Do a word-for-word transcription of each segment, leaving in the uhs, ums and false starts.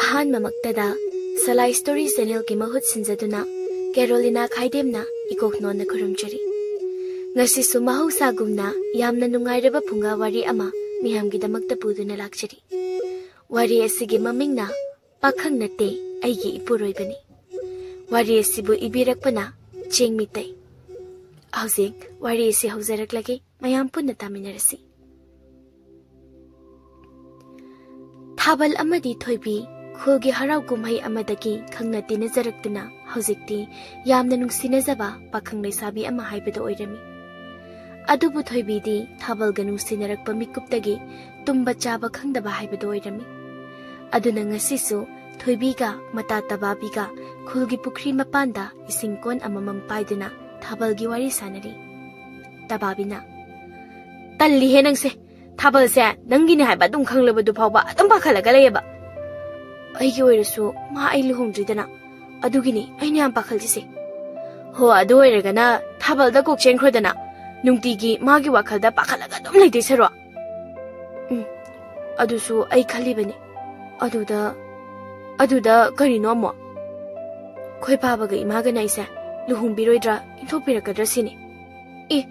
ꯑꯍꯥꯟꯕꯃꯛꯇꯗ ꯁꯂꯥꯏ story ꯆꯦꯅꯦꯜꯒꯤ ꯃꯍꯨꯠ ꯁꯤꯟꯖꯗꯨꯅ ꯀꯦꯔꯣꯂꯤꯅꯥ ꯈꯥꯏꯗꯦꯝꯅ ꯏꯀꯣꯛ ꯅꯣꯟꯅ ꯈꯨꯔꯨꯝꯖꯔꯤ꯫ ꯉꯁꯤꯁꯨ ꯃꯍꯧꯁꯥꯒꯨꯝꯅ ꯌꯥꯝꯅ ꯅꯨꯡꯉꯥꯏꯔꯕ ꯐꯨꯡꯒꯥ ꯋꯥꯔꯤ ꯑꯃ ꯃꯤꯌꯥꯝꯒꯤꯗꯃꯛꯇ ꯄꯨꯗꯨꯅ ꯂꯥꯛꯆꯔꯤ꯫ ꯋꯥꯔꯤ ꯑꯁꯤꯒꯤ ꯃꯃꯤꯡꯅ ꯄꯥꯈꯪ ꯅꯠꯇꯦ, ꯑꯩꯒꯤ ꯏꯄꯨꯔꯣꯏꯕꯅꯤ꯫ ꯋꯥꯔꯤ ꯑꯁꯤꯕꯨ ꯏꯕꯤꯔꯛꯄꯅ ꯆꯦꯡꯃꯤꯇꯩ꯫ ꯍꯧꯖꯤꯛ ꯋꯥꯔꯤ ꯑꯁꯤ ꯍꯧꯖꯔꯛꯂꯒꯦ, ꯃꯌꯥꯝ ꯄꯨꯟꯅ ꯇꯥꯃꯤꯟꯅꯔꯁꯤ꯫ ꯊꯥꯕꯜ ꯑꯃꯗꯤ ꯊꯣꯏꯕꯤ ꯈꯨꯜꯒꯤ ꯍꯔꯥꯎ ꯀꯨꯝꯍꯩ ꯑꯃꯗꯒꯤ ꯈꯪꯅ ꯇꯤꯟꯅꯖꯔꯛꯇꯨꯅ ꯍꯧꯖꯤꯛꯇꯤ ꯌꯥꯝꯅ ꯅꯨꯡꯁꯤꯅꯖꯕ ꯄꯥꯈꯪ ꯂꯩꯁꯥꯕꯤ ꯑꯃ ꯍꯥꯏꯕꯗꯨ ꯑꯣꯏꯔꯝꯃꯤ꯫ ꯑꯗꯨꯕꯨ ꯊꯣꯏꯕꯤꯗꯤ ꯊꯥꯕꯜꯒ ꯅꯨꯡꯁꯤꯅꯔꯛꯄ ꯃꯤꯀꯨꯞꯇꯒꯤ ꯇꯨꯝꯕ ꯆꯥꯕ ꯈꯪꯗꯕ ꯍꯥꯏꯕꯗꯨ ꯑꯣꯏꯔꯝꯃꯤ꯫ ꯑꯗꯨꯅ ꯉꯁꯤꯁꯨ ꯊꯣꯏꯕꯤꯒ ꯃꯇꯥ ꯇꯕꯥꯕꯤꯒ ꯈꯨꯜꯒꯤ ꯄꯨꯈ꯭ꯔꯤ ꯃꯄꯥꯟꯗ ꯏꯁꯤꯡ ꯀꯣꯟ ꯑꯃꯃꯝ ꯄꯥꯏꯗꯨꯅ ꯊꯥꯕꯜꯒꯤ ꯋꯥꯔꯤ ꯁꯥꯟꯅꯔꯤ꯫ ꯇꯕꯥꯕꯤꯅ, "ꯇꯜꯂꯤꯍꯦ ꯅꯪꯁꯦ꯫ ꯊꯥꯕꯜꯁꯦ ꯅꯪꯒꯤꯅꯦ ꯍꯥꯏꯕ ꯑꯗꯨꯝ ꯈꯪꯂꯕꯗꯨ ꯐꯥꯎꯕ ꯑꯗꯨꯝ ꯄꯥꯈꯠꯂꯒ ꯂꯩꯌꯦꯕ꯫ ꯑꯩꯒꯤ ꯑꯣꯏꯔꯁꯨ ꯃꯥ ꯑꯩ ꯂꯨꯍꯣꯡꯗ꯭ꯔꯤꯗꯅ, ꯑꯗꯨꯒꯤꯅꯤ ꯑꯩꯅ ꯌꯥꯝ ꯄꯥꯈꯠꯂꯤꯁꯦ꯫ ꯍꯣ, ꯑꯗꯨ ꯑꯣꯏꯔꯒꯅ ꯊꯥꯕꯜꯗ ꯀꯣꯛ ꯆꯦꯟꯈ꯭ꯔꯣꯗꯅ, ꯅꯨꯡꯇꯤꯒꯤ ꯃꯥꯒꯤ ꯋꯥꯈꯜꯗ ꯄꯥꯈꯠꯂꯒ ꯑꯗꯨꯝ ꯂꯩꯗꯣꯏ ꯁꯔꯨꯛ꯫" ꯎꯝ, ꯑꯗꯨꯁꯨ ꯑꯩ ꯈꯜꯂꯤꯕꯅꯤ꯫ ꯑꯗꯨꯗ, ꯑꯗꯨꯗ ꯀꯔꯤꯅꯣ ꯑꯃꯨꯛ? ꯑꯩꯈꯣꯏ ꯄꯥꯕꯒ ꯏꯃꯥꯒꯅ ꯑꯩꯁꯦ ꯂꯨꯍꯣꯡꯕꯤꯔꯣꯏꯗ꯭ꯔꯥ, ꯏꯟꯊꯣꯛꯄꯤꯔꯛꯀꯗ꯭ꯔꯥ ꯁꯤꯅꯤ꯫ ꯑꯦ,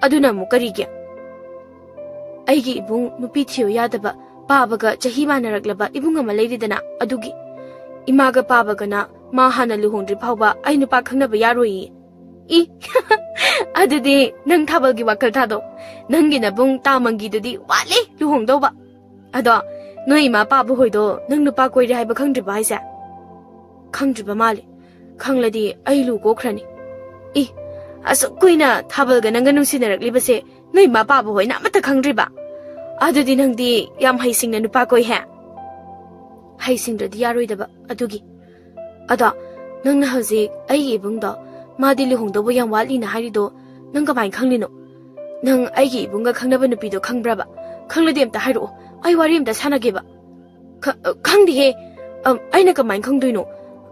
ꯑꯗꯨꯅ ꯑꯃꯨꯛ ꯀꯔꯤꯒꯤ? ꯑꯩꯒꯤ ꯏꯕꯨꯡ ꯅꯨꯄꯤ ꯊꯤꯌꯨ ꯌꯥꯗꯕ, ꯄꯥꯕꯒ ꯆꯍꯤ ꯃꯥꯟꯅꯔꯛꯂꯕ ꯏꯕꯨꯡ ꯑꯃ ꯂꯩꯔꯤꯗꯅ, ꯑꯗꯨꯒꯤ꯫ ꯏꯃꯥꯒ ꯄꯥꯕꯒꯅ ꯃꯥ ꯍꯥꯟꯅ ꯂꯨꯍꯣꯡꯗ꯭ꯔꯤ ꯐꯥꯎꯕ ꯑꯩ ꯅꯨꯄꯥ ꯈꯪꯅꯕ ꯌꯥꯔꯣꯏꯌꯦ꯫ ꯏ, ꯑꯗꯨꯗꯤ ꯅꯪ ꯊꯥꯕꯜꯒꯤ ꯋꯥꯈꯜ ꯊꯥꯗꯣꯛ꯫ ꯅꯪꯒꯤ ꯅꯕꯨꯡ ꯇꯥꯃꯪꯒꯤꯗꯨꯗꯤ ꯋꯥꯠꯂꯤ ꯂꯨꯍꯣꯡꯗꯧꯕ꯫ ꯑꯗꯣ ꯅꯣꯏ ꯏꯃꯥ ꯄꯥꯕ ꯍꯣꯏꯗꯣ ꯅꯪ ꯅꯨꯄꯥ ꯀꯣꯏꯔꯦ ꯍꯥꯏꯕ ꯈꯪꯗ꯭ꯔꯤꯕ ꯍꯥꯏꯁꯦ? ꯈꯪꯗ꯭ꯔꯤꯕ ꯃꯥꯜꯂꯦ꯫ ꯈꯪꯂꯗꯤ ꯑꯩ ꯂꯨ ꯀꯣꯛꯈ꯭ꯔꯅꯤ꯫ ꯏ, ꯑꯁꯨꯛ ꯀꯨꯏꯅ ꯊꯥꯕꯜꯒ ꯅꯪꯒ ꯅꯨꯡꯁꯤꯅꯔꯛꯂꯤꯕꯁꯦ ꯅꯣꯏ ꯏꯃꯥ ꯄꯥꯕ ꯍꯣꯏꯅ ꯑꯃꯠꯇ ꯈꯪꯗ꯭ꯔꯤꯕ? ꯑꯗꯨꯗꯤ ꯅꯪꯗꯤ ꯌꯥꯝ ꯍꯩꯁꯤꯡꯅ ꯅꯨꯄꯥ ꯀꯣꯏꯍꯦ꯫ ꯍꯩꯁꯤꯡꯗ꯭ꯔꯗꯤ ꯌꯥꯔꯣꯏꯗꯕ ꯑꯗꯨꯒꯤ꯫ ꯑꯗꯣ ꯅꯪꯅ ꯍꯧꯖꯤꯛ ꯑꯩꯒꯤ ꯏꯕꯨꯡꯗꯣ ꯃꯥꯗꯤ ꯂꯨꯍꯣꯡꯗꯧꯕ ꯌꯥꯝ ꯋꯥꯠꯂꯤꯅ ꯍꯥꯏꯔꯤꯗꯣ ꯅꯪ ꯀꯃꯥꯏꯅ ꯈꯪꯂꯤꯅꯣ? ꯅꯪ ꯑꯩꯒꯤ ꯏꯕꯨꯡꯒ ꯈꯪꯅꯕ ꯅꯨꯄꯤꯗꯣ ꯈꯪꯕ꯭ꯔꯕ? ꯈꯪꯂꯗꯤ ꯑꯝꯇ ꯍꯥꯏꯔꯛꯑꯣ, ꯑꯩ ꯋꯥꯔꯤ ꯑꯝꯇ ꯁꯥꯟꯅꯒꯦꯕ꯫ ꯈ-, ꯈꯪꯗꯦꯍꯦ꯫ ꯑꯝ, ꯑꯩꯅ ꯀꯃꯥꯏꯅ ꯈꯪꯗꯣꯏꯅꯣ?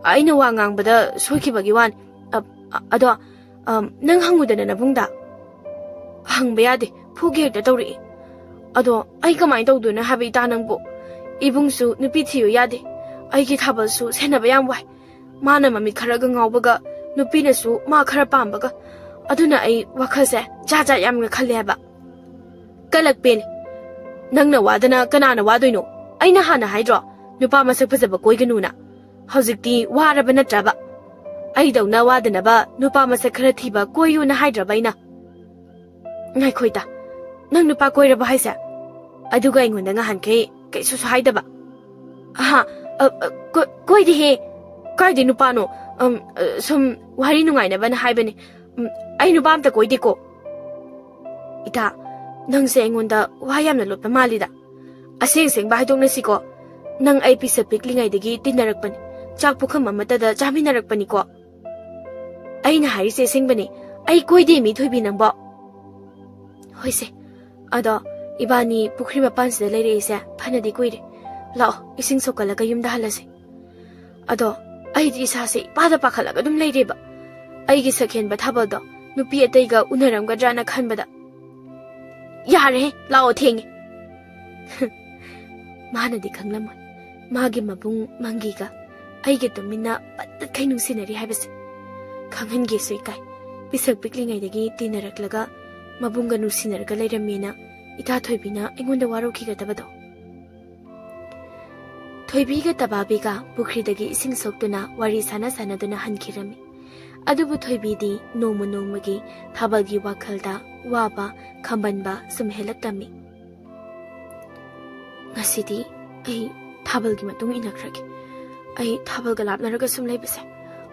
ꯑꯩꯅ ꯋꯥ ꯉꯥꯡꯕꯗ ꯁꯣꯏꯈꯤꯕꯒꯤ ꯋꯥꯅꯤ꯫ ꯑ, ꯑ, ꯑꯗꯣ, ꯑꯝ, ꯅꯪ ꯍꯪꯉꯨꯗꯅ ꯅꯕꯨꯡꯗ꯫ ꯍꯪꯕ ꯌꯥꯗꯦ, ꯐꯨꯒꯦ ꯍꯦꯛꯇ ꯇꯧꯔꯛꯏ꯫ ꯑꯗꯣ ꯑꯩ ꯀꯃꯥꯏꯅ ꯇꯧꯗꯣꯏꯅꯣ ꯍꯥꯏꯕ, ꯏꯇꯥ ꯅꯪꯕꯨ? ꯏꯕꯨꯡꯁꯨ ꯅꯨꯄꯤ ꯊꯤꯌꯨ ꯌꯥꯗꯦ꯫ ꯑꯩꯒꯤ ꯊꯥꯕꯜꯁꯨ ꯁꯦꯟꯅꯕ ꯌꯥꯝ ꯋꯥꯏ꯫ ꯃꯥꯅ ꯃꯃꯤꯠ ꯈꯔꯒ ꯉꯥꯎꯕꯒ, ꯅꯨꯄꯤꯅꯁꯨ ꯃꯥ ꯈꯔ ꯄꯥꯝꯕꯒ, ꯑꯗꯨꯅ ꯑꯩ ꯋꯥꯈꯜꯁꯦ ꯖꯥꯠ ꯖꯥꯠ ꯌꯥꯝꯅ ꯈꯜꯂꯦ ꯍꯥꯏꯕ꯫ ꯀꯂꯛꯄꯦꯅꯦ, ꯅꯪꯅ ꯋꯥꯗꯅ ꯀꯅꯥꯅ ꯋꯥꯗꯣꯏꯅꯣ? ꯑꯩꯅ ꯍꯥꯟꯅ ꯍꯥꯏꯗ꯭ꯔꯣ ꯅꯨꯄꯥ ꯃꯁꯛ ꯐꯖꯕ ꯀꯣꯏꯒꯅꯨꯅ? ꯍꯧꯖꯤꯛꯇꯤ ꯋꯥꯔꯕ ꯅꯠꯇ꯭ꯔꯕ? ꯑꯩꯗꯧꯅ ꯋꯥꯗꯅꯕ ꯅꯨꯄꯥ ꯃꯁꯛ ꯈꯔ ꯊꯤꯕ ꯀꯣꯏꯌꯨꯅ ꯍꯥꯏꯗ꯭ꯔꯕ ꯑꯩꯅ? ꯉꯥꯏꯈꯣ ꯏꯇꯥ, ꯅꯪ ꯅꯨꯄꯥ ꯀꯣꯏꯔꯕ ꯍꯥꯏꯁꯦ? ꯑꯗꯨꯒ ꯑꯩꯉꯣꯟꯗ ꯉꯍꯥꯟꯈꯩ ꯀꯩꯁꯨꯁꯨ ꯍꯥꯏꯗꯕ꯫ ꯑꯍꯥ, ꯑ, ꯑ, ꯀꯣ-, ꯀꯣꯏꯗꯦꯍꯦ꯫ ꯀꯥꯏꯗꯩ ꯅꯨꯄꯥꯅꯣ? ꯑꯝ, ꯑ, ꯁꯨꯝ ꯋꯥꯔꯤ ꯅꯨꯡꯉꯥꯏꯅꯕꯅ ꯍꯥꯏꯕꯅꯦ꯫ ꯎꯝ, ꯑꯩ ꯅꯨꯄꯥ ꯑꯝꯇ ꯀꯣꯏꯗꯦꯀꯣ꯫ ꯏꯇꯥ, ꯅꯪꯁꯦ ꯑꯩꯉꯣꯟꯗ ꯋꯥ ꯌꯥꯝꯅ ꯂꯣꯠꯄ ꯃꯥꯜꯂꯤꯗ꯫ ꯑꯁꯦꯡ ꯑꯁꯦꯡꯕ ꯍꯥꯏꯗꯣꯛꯅꯁꯤꯀꯣ꯫ ꯅꯪ ꯑꯩ ꯄꯤꯁꯛ ꯄꯤꯛꯂꯤꯉꯩꯗꯒꯤ ꯇꯤꯟꯅꯔꯛꯄꯅꯤ, ꯆꯥꯛ ꯄꯨꯈꯝ ꯑꯃꯠꯇꯗ ꯆꯥꯃꯤꯟꯅꯔꯛꯄꯅꯤꯀꯣ꯫ ꯑꯩꯅ ꯍꯥꯏꯔꯤꯁꯦ ꯑꯁꯦꯡꯕꯅꯤ, ꯑꯩ ꯀꯣꯏꯗꯦ ꯃꯤ ꯊꯣꯏꯕꯤ ꯅꯪꯕꯣ꯫ ꯍꯣꯏꯁꯦ, ꯑꯗꯣ ꯏꯕꯥꯅꯤ ꯄꯨꯈ꯭ꯔꯤ ꯃꯄꯥꯟꯁꯤꯗ ꯂꯩꯔꯛꯏꯁꯦ ꯐꯅꯗꯤ ꯀꯨꯏꯔꯦ꯫ ꯂꯥꯛꯑꯣ, ꯏꯁꯤꯡ ꯁꯣꯛꯀꯠꯂꯒ ꯌꯨꯝꯗ ꯍꯜꯂꯁꯤ꯫ ꯑꯗꯣ ꯑꯩꯗꯤ ꯏꯁꯥꯁꯦ ꯏꯄꯥꯗ ꯄꯥꯈꯠꯂꯒ ꯑꯗꯨꯝ ꯂꯩꯔꯦꯕ꯫ ꯑꯩꯒꯤ ꯁꯛꯍꯦꯟꯕ ꯊꯥꯕꯜꯗꯣ ꯅꯨꯄꯤ ꯑꯇꯩꯒ ꯎꯅꯔꯝꯒꯗ꯭ꯔꯥꯅ ꯈꯟꯕꯗ꯫ ꯌꯥꯔꯦꯍꯦ, ꯂꯥꯛꯑꯣ, ꯊꯦꯡꯉꯦ꯫ ꯃꯥꯅꯗꯤ ꯈꯪꯂꯝꯃꯣꯏ, ꯃꯥꯒꯤ ꯃꯕꯨꯡ ꯃꯪꯒꯤꯒ ꯑꯩꯒ ꯇꯨꯃꯤꯟꯅ ꯄꯠꯇꯠꯈꯩ ꯅꯨꯡꯁꯤꯅꯔꯤ ꯍꯥꯏꯕꯁꯦ꯫ ꯈꯪꯍꯟꯒꯦꯁꯨ ꯏꯀꯥꯏ꯫ ꯄꯤꯁꯛ ꯄꯤꯛꯂꯤꯉꯩꯗꯒꯤ ꯇꯤꯟꯅꯔꯛꯂꯒ ꯃꯕꯨꯡꯒ ꯅꯨꯡꯁꯤꯅꯔꯒ ꯂꯩꯔꯝꯃꯦꯅ ꯏꯇꯥ ꯊꯣꯏꯕꯤꯅ ꯑꯩꯉꯣꯟꯗ ꯋꯥꯔꯧꯈꯤꯒꯗꯕꯗꯣ꯫ ꯊꯣꯏꯕꯤꯒ ꯇꯕꯥꯕꯤꯒ ꯄꯨꯈ꯭ꯔꯤꯗꯒꯤ ꯏꯁꯤꯡ ꯁꯣꯛꯇꯨꯅ ꯋꯥꯔꯤ ꯁꯥꯟꯅ ꯁꯥꯟꯅꯗꯨꯅ ꯍꯟꯈꯤꯔꯝꯃꯤ꯫ ꯑꯗꯨꯕꯨ ꯊꯣꯏꯕꯤꯗꯤ ꯅꯣꯡꯃ ꯅꯣꯡꯃꯒꯤ ꯊꯥꯕꯜꯒꯤ ꯋꯥꯈꯜꯗ ꯋꯥꯕ, ꯈꯝꯕꯟꯕ ꯁꯨꯝ ꯍꯦꯜꯂꯛꯂꯝꯃꯤ꯫ "ꯉꯁꯤꯗꯤ ꯑꯩ ꯊꯥꯕꯜꯒꯤ ꯃꯇꯨꯡ ꯏꯟꯅꯈ꯭ꯔꯒꯦ꯫ ꯑꯩ ꯊꯥꯕꯜꯒ ꯂꯥꯞꯅꯔꯒ ꯁꯨꯝ ꯂꯩꯕꯁꯦ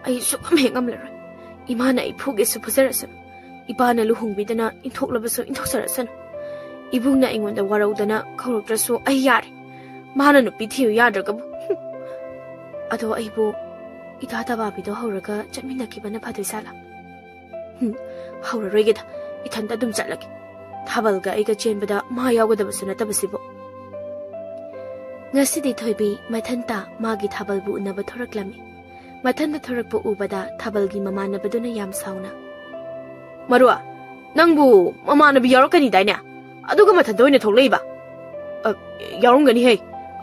ꯑꯩ ꯁꯨꯛꯉꯝ ꯍꯦꯛ ꯉꯝꯂꯔꯣꯏ꯫ ꯏꯃꯥꯅ ꯑꯩ ꯐꯨꯒꯦꯁꯨ ꯐꯨꯖꯔꯁꯅꯨ, ꯏꯄꯥꯅ ꯂꯨꯍꯣꯡꯕꯤꯗꯅ ꯏꯟꯊꯣꯛꯂꯕꯁꯨ ꯏꯟꯊꯣꯛꯆꯔꯁꯅꯨ, ꯏꯕꯨꯡꯅ ꯑꯩꯉꯣꯟꯗ ꯋꯥꯔꯧꯗꯅ ꯀꯧꯔꯛꯇ꯭ꯔꯁꯨ ꯑꯩ ꯌꯥꯔꯦ꯫ ꯃꯥꯅ ꯅꯨꯄꯤ ꯊꯤꯌꯨ ꯌꯥꯗ꯭ꯔꯒꯕꯨ꯫" ꯑꯗꯣ ꯑꯩꯕꯨ ꯏꯇꯥ ꯇꯕꯥꯕꯤꯗꯣ ꯍꯧꯔꯒ ꯆꯠꯃꯤꯟꯅꯈꯤꯕꯅ ꯐꯗꯣꯏꯖꯥꯠꯂꯥ? ꯍꯨꯝ, ꯍꯧꯔꯔꯣꯏꯒꯦꯗ, ꯏꯊꯟꯇ ꯑꯗꯨꯝ ꯆꯠꯂꯒꯦ꯫ ꯊꯥꯕꯜꯒ ꯑꯩꯒ ꯆꯦꯟꯕꯗ ꯃꯥ ꯌꯥꯎꯒꯗꯕꯁꯨ ꯅꯠꯇꯕꯁꯤꯕꯨ꯫ ꯉꯁꯤꯗꯤ ꯊꯣꯏꯕꯤ ꯃꯊꯟꯇ ꯃꯥꯒꯤ ꯊꯥꯕꯜꯕꯨ ꯎꯅꯕ ꯊꯣꯔꯛꯂꯝꯃꯤ꯫ ꯃꯊꯟꯇ ꯊꯣꯔꯛꯄ ꯎꯕꯗ ꯊꯥꯕꯜꯒꯤ ꯃꯃꯥꯟꯅꯕꯗꯨꯅ ꯌꯥꯝ ꯁꯥꯎꯅ, "ꯃꯔꯨ, ꯅꯪꯕꯨ ꯃꯃꯥꯟꯅꯕꯤ ꯌꯥꯎꯔꯛꯀꯅꯤꯗꯥꯏꯅꯦ? ꯑꯗꯨꯒ ꯃꯊꯟꯇ ꯑꯣꯏꯅ ꯊꯣꯛꯂꯛꯏꯕ?" "ꯑ, ꯌꯥꯎꯔꯝꯒꯅꯤꯍꯦ꯫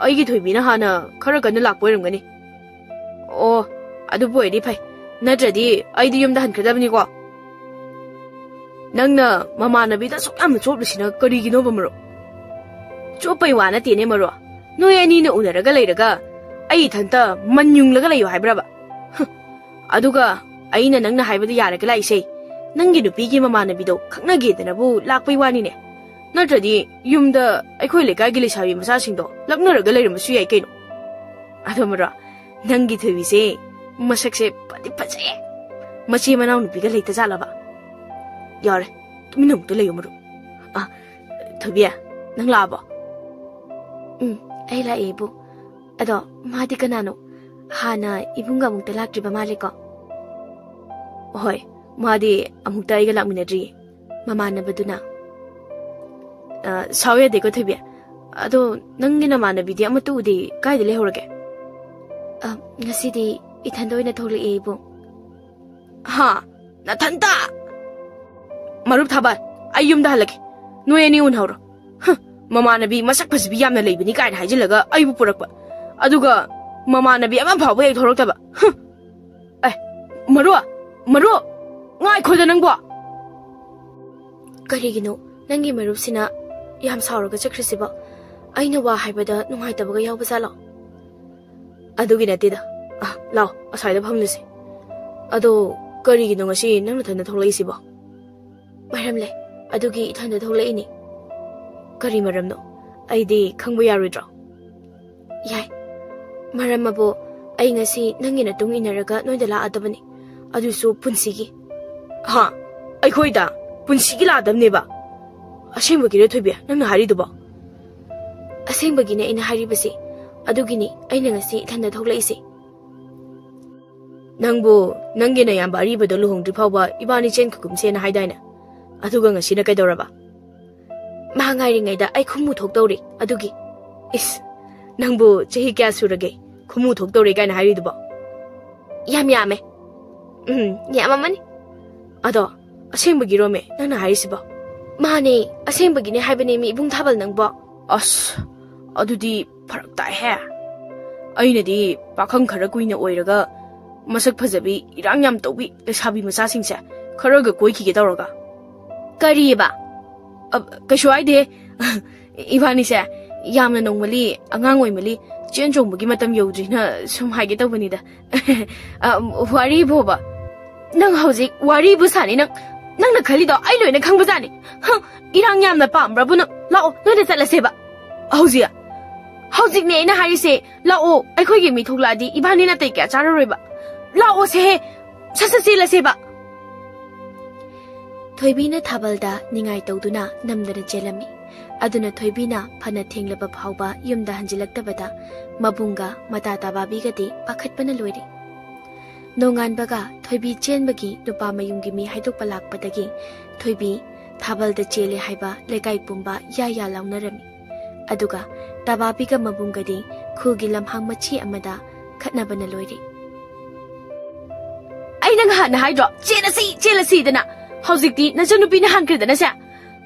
ꯑꯩꯒꯤ ꯊꯣꯏꯕꯤꯅ ꯍꯥꯟꯅ ꯈꯔ ꯀꯟꯅ ꯂꯥꯛꯄ ꯑꯣꯏꯔꯝꯒꯅꯤ꯫ ꯑꯣ, ꯑꯗꯨꯕꯨ ꯑꯣꯏꯔꯗꯤ ꯐꯩ, ꯅꯠꯇ꯭ꯔꯗꯤ ꯑꯩꯗꯤ ꯌꯨꯝꯗ ꯍꯟꯈ꯭ꯔꯗꯕꯅꯤꯀꯣ꯫ ꯅꯪꯅ ꯃꯃꯥꯟꯅꯕꯤꯗ ꯑꯁꯨꯛ ꯌꯥꯝꯅ ꯆꯣꯞꯂꯤꯁꯤꯅ ꯀꯔꯤꯒꯤꯅꯣꯕ, ꯃꯔꯨꯞ? ꯆꯣꯞꯄꯩ ꯋꯥ ꯅꯠꯇꯦꯅꯦ, ꯃꯔꯨꯞ꯫ ꯅꯣꯏ ꯑꯅꯤꯅ ꯎꯅꯔꯒ ꯂꯩꯔꯒ ꯑꯩ ꯏꯊꯟꯇ ꯃꯟ ꯌꯨꯡꯂꯒ ꯂꯩꯌꯨ ꯍꯥꯏꯕ꯭ꯔꯕ? ꯍꯨꯝ, ꯑꯗꯨꯒ ꯑꯩꯅ ꯅꯪꯅ ꯍꯥꯏꯕꯗ ꯌꯥꯔꯒ ꯂꯥꯛꯏꯁꯦ, ꯅꯪꯒꯤ ꯅꯨꯄꯤꯒꯤ ꯃꯃꯥꯟꯅꯕꯤꯗꯣ ꯈꯪꯅꯒꯦꯗꯅꯕꯨ ꯂꯥꯛꯄꯩ ꯋꯥꯅꯤꯅꯦ꯫ ꯅꯠꯇ꯭ꯔꯗꯤ ꯌꯨꯝꯗ ꯑꯩꯈꯣꯏ ꯂꯩꯀꯥꯏꯒꯤ ꯂꯩꯁꯥꯕꯤ ꯃꯆꯥꯁꯤꯡꯗꯣ ꯂꯛꯅꯔꯒ ꯂꯩꯔꯝꯕꯁꯨ ꯌꯥꯏ ꯀꯩꯅꯣ꯫ ꯑꯗꯣ ꯃꯔꯣ, ꯅꯪꯒꯤ ꯊꯣꯏꯕꯤꯁꯦ ꯃꯁꯛꯁꯦ ꯐꯗꯤ ꯐꯖꯩꯌꯦ꯫ ꯃꯆꯦ ꯃꯅꯥꯎ ꯅꯨꯄꯤꯒ ꯂꯩꯇ ꯖꯥꯠꯂꯕ? ꯌꯥꯔꯦ, ꯇꯨꯃꯤꯟꯅ ꯑꯃꯨꯛꯇ ꯂꯩꯌꯨ, ꯃꯔꯨꯞ꯫ ꯑ, ꯊꯣꯏꯕꯤ, ꯅꯪ ꯂꯥꯛꯑꯕꯣ? ꯎꯝ, ꯑꯩ ꯂꯥꯛꯑꯦ, ꯏꯕꯨꯡ꯫ ꯑꯗꯣ ꯃꯥꯗꯤ ꯀꯅꯥꯅꯣ? ꯍꯥꯟꯅ ꯏꯕꯨꯡꯒ ꯑꯃꯨꯛꯇ ꯂꯥꯛꯇ꯭ꯔꯤꯕ ꯃꯥꯜꯂꯦꯀꯣ? ꯍꯣꯏ, ꯃꯥꯗꯤ ꯑꯃꯨꯛꯇ ꯑꯩꯒ ꯂꯥꯛꯃꯤꯟꯅꯗ꯭ꯔꯤꯌꯦ, ꯃꯃꯥꯟꯅꯕꯗꯨꯅ꯫ ꯑ, ꯁꯥꯎ ꯌꯥꯗꯦꯀꯣ, ꯊꯣꯏꯕꯤ꯫ ꯑꯗꯣ ꯅꯪꯒꯤ ꯅꯃꯥꯟꯅꯕꯤꯗꯤ ꯑꯃꯠꯇ ꯎꯗꯦ, ꯀꯥꯏꯗ ꯂꯩꯍꯧꯔꯒꯦ? ꯑ, ꯉꯁꯤꯗꯤ ꯏꯊꯟꯗ ꯑꯣꯏꯅ ꯊꯣꯛꯂꯛꯑꯦ, ꯏꯕꯨꯡ꯫ ꯍꯥ? ꯅꯊꯟꯇ? ꯃꯔꯨꯞ ꯊꯥꯕꯜ, ꯑꯩ ꯌꯨꯝꯗ ꯍꯜꯂꯒꯦ꯫ ꯅꯣꯏ ꯑꯅꯤ ꯎꯅꯍꯧꯔꯣ꯫ ꯍ, ꯃꯃꯥꯟꯅꯕꯤ ꯃꯁꯛ ꯐꯖꯕꯤ ꯌꯥꯝꯅ ꯂꯩꯕꯅꯤ ꯀꯥꯏꯅ ꯍꯥꯏꯖꯤꯜꯂꯒ ꯑꯩꯕꯨ ꯄꯨꯔꯛꯄ꯫ ꯑꯗꯨꯒ ꯃꯃꯥꯟꯅꯕꯤ ꯑꯃ ꯐꯥꯎꯕ ꯍꯦꯛ ꯊꯣꯛꯂꯛꯇꯕ꯫ ꯍ꯫ ꯑꯦ, ꯃꯔꯨ, ꯃꯔꯨ, ꯉꯥꯏꯈꯣꯗ ꯅꯪꯕꯣ꯫ ꯀꯔꯤꯒꯤꯅꯣ ꯅꯪꯒꯤ ꯃꯔꯨꯞꯁꯤꯅ ꯌꯥꯝ ꯁꯥꯎꯔꯒ ꯆꯠꯈ꯭ꯔꯤꯁꯤꯕꯣ? ꯑꯩꯅ ꯋꯥ ꯍꯥꯏꯕꯗ ꯅꯨꯡꯉꯥꯏꯇꯕꯒ ꯌꯥꯎꯕ ꯖꯥꯠꯂꯣ? ꯑꯗꯨꯒꯤ ꯅꯠꯇꯦꯗ꯫ ꯑ, ꯂꯥꯎ, ꯑꯁ꯭ꯋꯥꯏꯗ ꯐꯝꯂꯁꯦ꯫ ꯑꯗꯣ ꯀꯔꯤꯒꯤꯅꯣ ꯉꯁꯤ ꯅꯪ ꯅꯊꯟꯗ ꯊꯣꯛꯂꯛꯏꯁꯤꯕꯣ? ꯃꯔꯝ ꯂꯩ, ꯑꯗꯨꯒꯤ ꯏꯊꯟꯗ ꯊꯣꯛꯂꯛꯏꯅꯤ꯫ ꯀꯔꯤ ꯃꯔꯝꯅꯣ? ꯑꯩꯗꯤ ꯈꯪꯕ ꯌꯥꯔꯣꯏꯗ꯭ꯔꯣ? ꯌꯥꯏ꯫ ꯃꯔꯝ ꯑꯕꯨ, ꯑꯩ ꯉꯁꯤ ꯅꯪꯒꯤ ꯅꯇꯨꯡ ꯏꯟꯅꯔꯒ ꯅꯣꯏꯗ ꯂꯥꯛꯑꯗꯕꯅꯤ, ꯑꯗꯨꯁꯨ ꯄꯨꯟꯁꯤꯒꯤ꯫ ꯍꯥ? ꯑꯩꯈꯣꯏꯗ ꯄꯨꯟꯁꯤꯒꯤ ꯂꯥꯛꯑꯗꯕꯅꯦꯕ? ꯑꯁꯦꯡꯕꯒꯤꯔꯣ, ꯊꯣꯏꯕꯤ, ꯅꯪꯅ ꯍꯥꯏꯔꯤꯗꯨꯕꯣ? ꯑꯁꯦꯡꯕꯒꯤꯅꯦ ꯑꯩꯅ ꯍꯥꯏꯔꯤꯕꯁꯤ꯫ ꯑꯗꯨꯒꯤꯅꯤ ꯑꯩꯅ ꯉꯁꯤ ꯏꯊꯟꯗ ꯊꯣꯛꯂꯛꯏꯁꯤ꯫ ꯅꯪꯕꯨ ꯅꯪꯒꯤ ꯅꯌꯥꯝꯕ ꯑꯔꯤꯕꯗꯣ ꯂꯨꯍꯣꯡꯗ꯭ꯔꯤ ꯐꯥꯎꯕ ꯏꯕꯥꯅꯤ ꯆꯦꯟ ꯈꯨꯒꯨꯝꯁꯦꯅ ꯍꯥꯏꯗꯥꯏꯅꯦ? ꯑꯗꯨꯒ ꯉꯁꯤꯅ ꯀꯩꯗꯧꯔꯕ? ꯃꯥ ꯉꯥꯏꯔꯤꯉꯩꯗ ꯑꯩ ꯈꯨꯝꯃꯨ ꯊꯣꯛꯇꯧꯔꯤ, ꯑꯗꯨꯒꯤ꯫ ꯏꯁ, ꯅꯪꯕꯨ ꯆꯍꯤ ꯀꯌꯥ ꯁꯨꯔꯒꯦ ꯈꯨꯝꯃꯨ ꯊꯣꯛꯇꯧꯔꯤ ꯀꯥꯏꯅ ꯍꯥꯏꯔꯤꯗꯨꯕꯣ? ꯌꯥꯝ ꯌꯥꯝꯃꯦ꯫ ꯎꯝ, ꯌꯥꯝꯃꯝꯃꯅꯤ꯫ ꯑꯗꯣ, ꯑꯁꯦꯡꯕꯒꯤꯔꯣꯃꯦ ꯅꯪꯅ ꯍꯥꯏꯔꯤꯁꯤꯕꯣ? ꯃꯥꯅꯦ, ꯑꯁꯦꯡꯕꯒꯤꯅꯦ ꯍꯥꯏꯕꯅꯦ ꯃꯤ ꯏꯕꯨꯡ ꯊꯥꯕꯜ ꯅꯪꯕꯣ꯫ ꯑꯁ, ꯑꯗꯨꯗꯤ ꯐꯔꯛ ꯇꯥꯏꯍꯦ꯫ ꯑꯩꯅꯗꯤ ꯄꯥꯈꯪ ꯈꯔ ꯀꯨꯏꯅ ꯑꯣꯏꯔꯒ ꯃꯁꯛ ꯐꯖꯕꯤ, ꯏꯔꯥꯡ ꯌꯥꯝ ꯇꯧꯕꯤ ꯂꯩꯁꯥꯕꯤ ꯃꯆꯥꯁꯤꯡꯁꯦ ꯈꯔꯒ ꯀꯣꯏꯈꯤꯒꯦ ꯇꯧꯔꯒ꯫ ꯀꯔꯤꯑꯕ? ꯑ, ꯀꯩꯁꯨ ꯍꯥꯏꯗꯦ꯫ ꯏꯕꯥꯅꯤꯁꯦ ꯌꯥꯝꯅ ꯅꯧꯃꯜꯂꯤ, ꯑꯉꯥꯡ ꯑꯣꯏꯃꯜꯂꯤ, ꯆꯦꯟ ꯆꯣꯡꯕꯒꯤ ꯃꯇꯝ ꯌꯧꯗ꯭ꯔꯤꯅ ꯁꯨꯝ ꯍꯥꯏꯒꯦ ꯇꯧꯕꯅꯤꯗ꯫ ꯑ, ꯋꯥꯔꯤꯕꯣꯕ? ꯅꯪ ꯍꯧꯖꯤꯛ ꯋꯥꯔꯤꯕꯨ ꯁꯥꯅꯤ? ꯅꯪ, ꯅꯪꯅ ꯈꯜꯂꯤꯗꯣ ꯑꯩ ꯂꯣꯏꯅ ꯈꯪꯕꯖꯥꯠꯅꯤ꯫ ꯍ, ꯏꯔꯥꯡ ꯌꯥꯝꯅ ꯄꯥꯝꯕ꯭ꯔꯕꯨ ꯅꯪ? ꯂꯥꯛꯑꯣ, ꯅꯣꯏꯗ ꯆꯠꯂꯁꯦꯕ꯫ ꯍꯧꯖꯤꯛ? ꯍꯧꯖꯤꯛꯅꯦ ꯑꯩꯅ ꯍꯥꯏꯔꯤꯁꯦ꯫ ꯂꯥꯛꯑꯣ, ꯑꯩꯈꯣꯏꯒꯤ ꯃꯤ ꯊꯣꯛꯂꯛꯑꯗꯤ ꯏꯕꯥꯅꯤ ꯅꯥꯇꯩ ꯀꯌꯥ ꯆꯥꯔꯔꯣꯏꯕ꯫ ꯂꯥꯛꯑꯣꯁꯦꯍꯦ, ꯁꯠ ꯁꯠ ꯆꯦꯜꯂꯁꯦꯕ꯫ ꯊꯣꯏꯕꯤꯅ ꯊꯥꯕꯜꯗ ꯅꯤꯡꯉꯥꯏ ꯇꯧꯗꯨꯅ ꯅꯝꯗꯅ ꯆꯦꯜꯂꯝꯃꯤ꯫ ꯑꯗꯨꯅ ꯊꯣꯏꯕꯤꯅ ꯐꯅ ꯊꯦꯡꯂꯕ ꯐꯥꯎꯕ ꯌꯨꯝꯗ ꯍꯟꯖꯤꯜꯂꯛꯇꯕꯗ ꯃꯕꯨꯡꯒ ꯃꯇꯥ ꯇꯥꯕꯥꯕꯤꯒꯗꯤ ꯄꯥꯈꯠꯄꯅ ꯂꯣꯏꯔꯦ꯫ ꯅꯣꯡꯉꯥꯟꯕꯒ ꯊꯣꯏꯕꯤ ꯆꯦꯟꯕꯒꯤ ꯅꯨꯄꯥ ꯃꯌꯨꯝꯒꯤ ꯃꯤ ꯍꯥꯏꯗꯣꯛꯄ ꯂꯥꯛꯄꯗꯒꯤ ꯊꯣꯏꯕꯤ ꯊꯥꯕꯜꯗ ꯆꯦꯜꯂꯦ ꯍꯥꯏꯕ ꯂꯩꯀꯥꯏ ꯄꯨꯝꯕ ꯌꯥ ꯌꯥ ꯂꯥꯎꯅꯔꯝꯃꯤ꯫ ꯑꯗꯨꯒ ꯇꯥꯕꯥꯕꯤꯒ ꯃꯕꯨꯡꯒꯗꯤ ꯈꯨꯜꯒꯤ ꯂꯝꯍꯥꯡ ꯃꯆꯤ ꯑꯃꯗ ꯈꯠꯅꯕꯅ ꯂꯣꯏꯔꯦ꯫ ꯑꯩꯅ ꯉꯍꯥꯟꯅ ꯍꯥꯏꯗ꯭ꯔꯣ, "ꯆꯦꯜꯂꯁꯤ, ꯆꯦꯜꯂꯁꯤꯗꯅ"? ꯍꯧꯖꯤꯛꯇꯤ ꯅꯆꯟꯅꯨꯄꯤꯅ ꯍꯥꯟꯈ꯭ꯔꯦꯗꯅꯁꯦ꯫